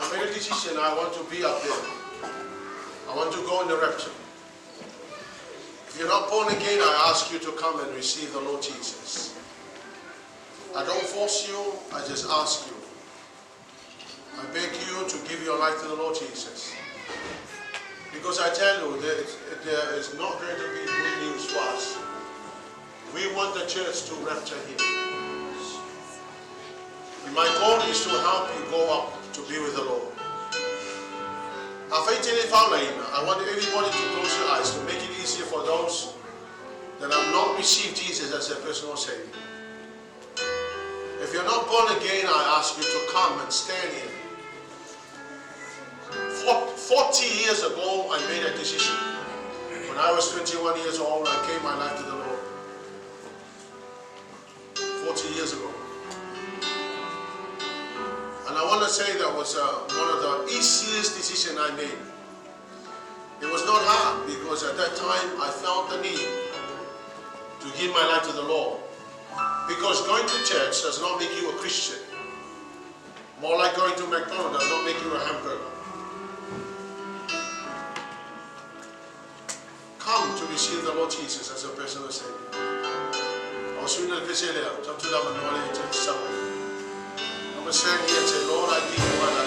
I made a decision. I want to be up there. I want to go in the rapture. If you're not born again, I ask you to come and receive the Lord Jesus. I don't force you, I just ask you. I beg you to give your life to the Lord Jesus. Because I tell you, there is not going to be good news for us. We want the church to rapture here. And my goal is to help you go up to be with the Lord. I want everybody to close your eyes to make it easier for those that have not received Jesus as their personal Savior. If you're not born again, I ask you to come and stand here. 40 years ago, I made a decision. When I was 21 years old, I gave my life to the Lord. 40 years ago. And I want to say that was one of the easiest decisions I made. It was not hard because at that time I felt the need to give my life to the Lord. Because going to church does not make you a Christian. More like going to McDonald's does not make you a hamburger. Come to receive the Lord Jesus as a personal Savior. O suina le pese lea, jump to that one, I'm saying here and say, Lord, I give you my life.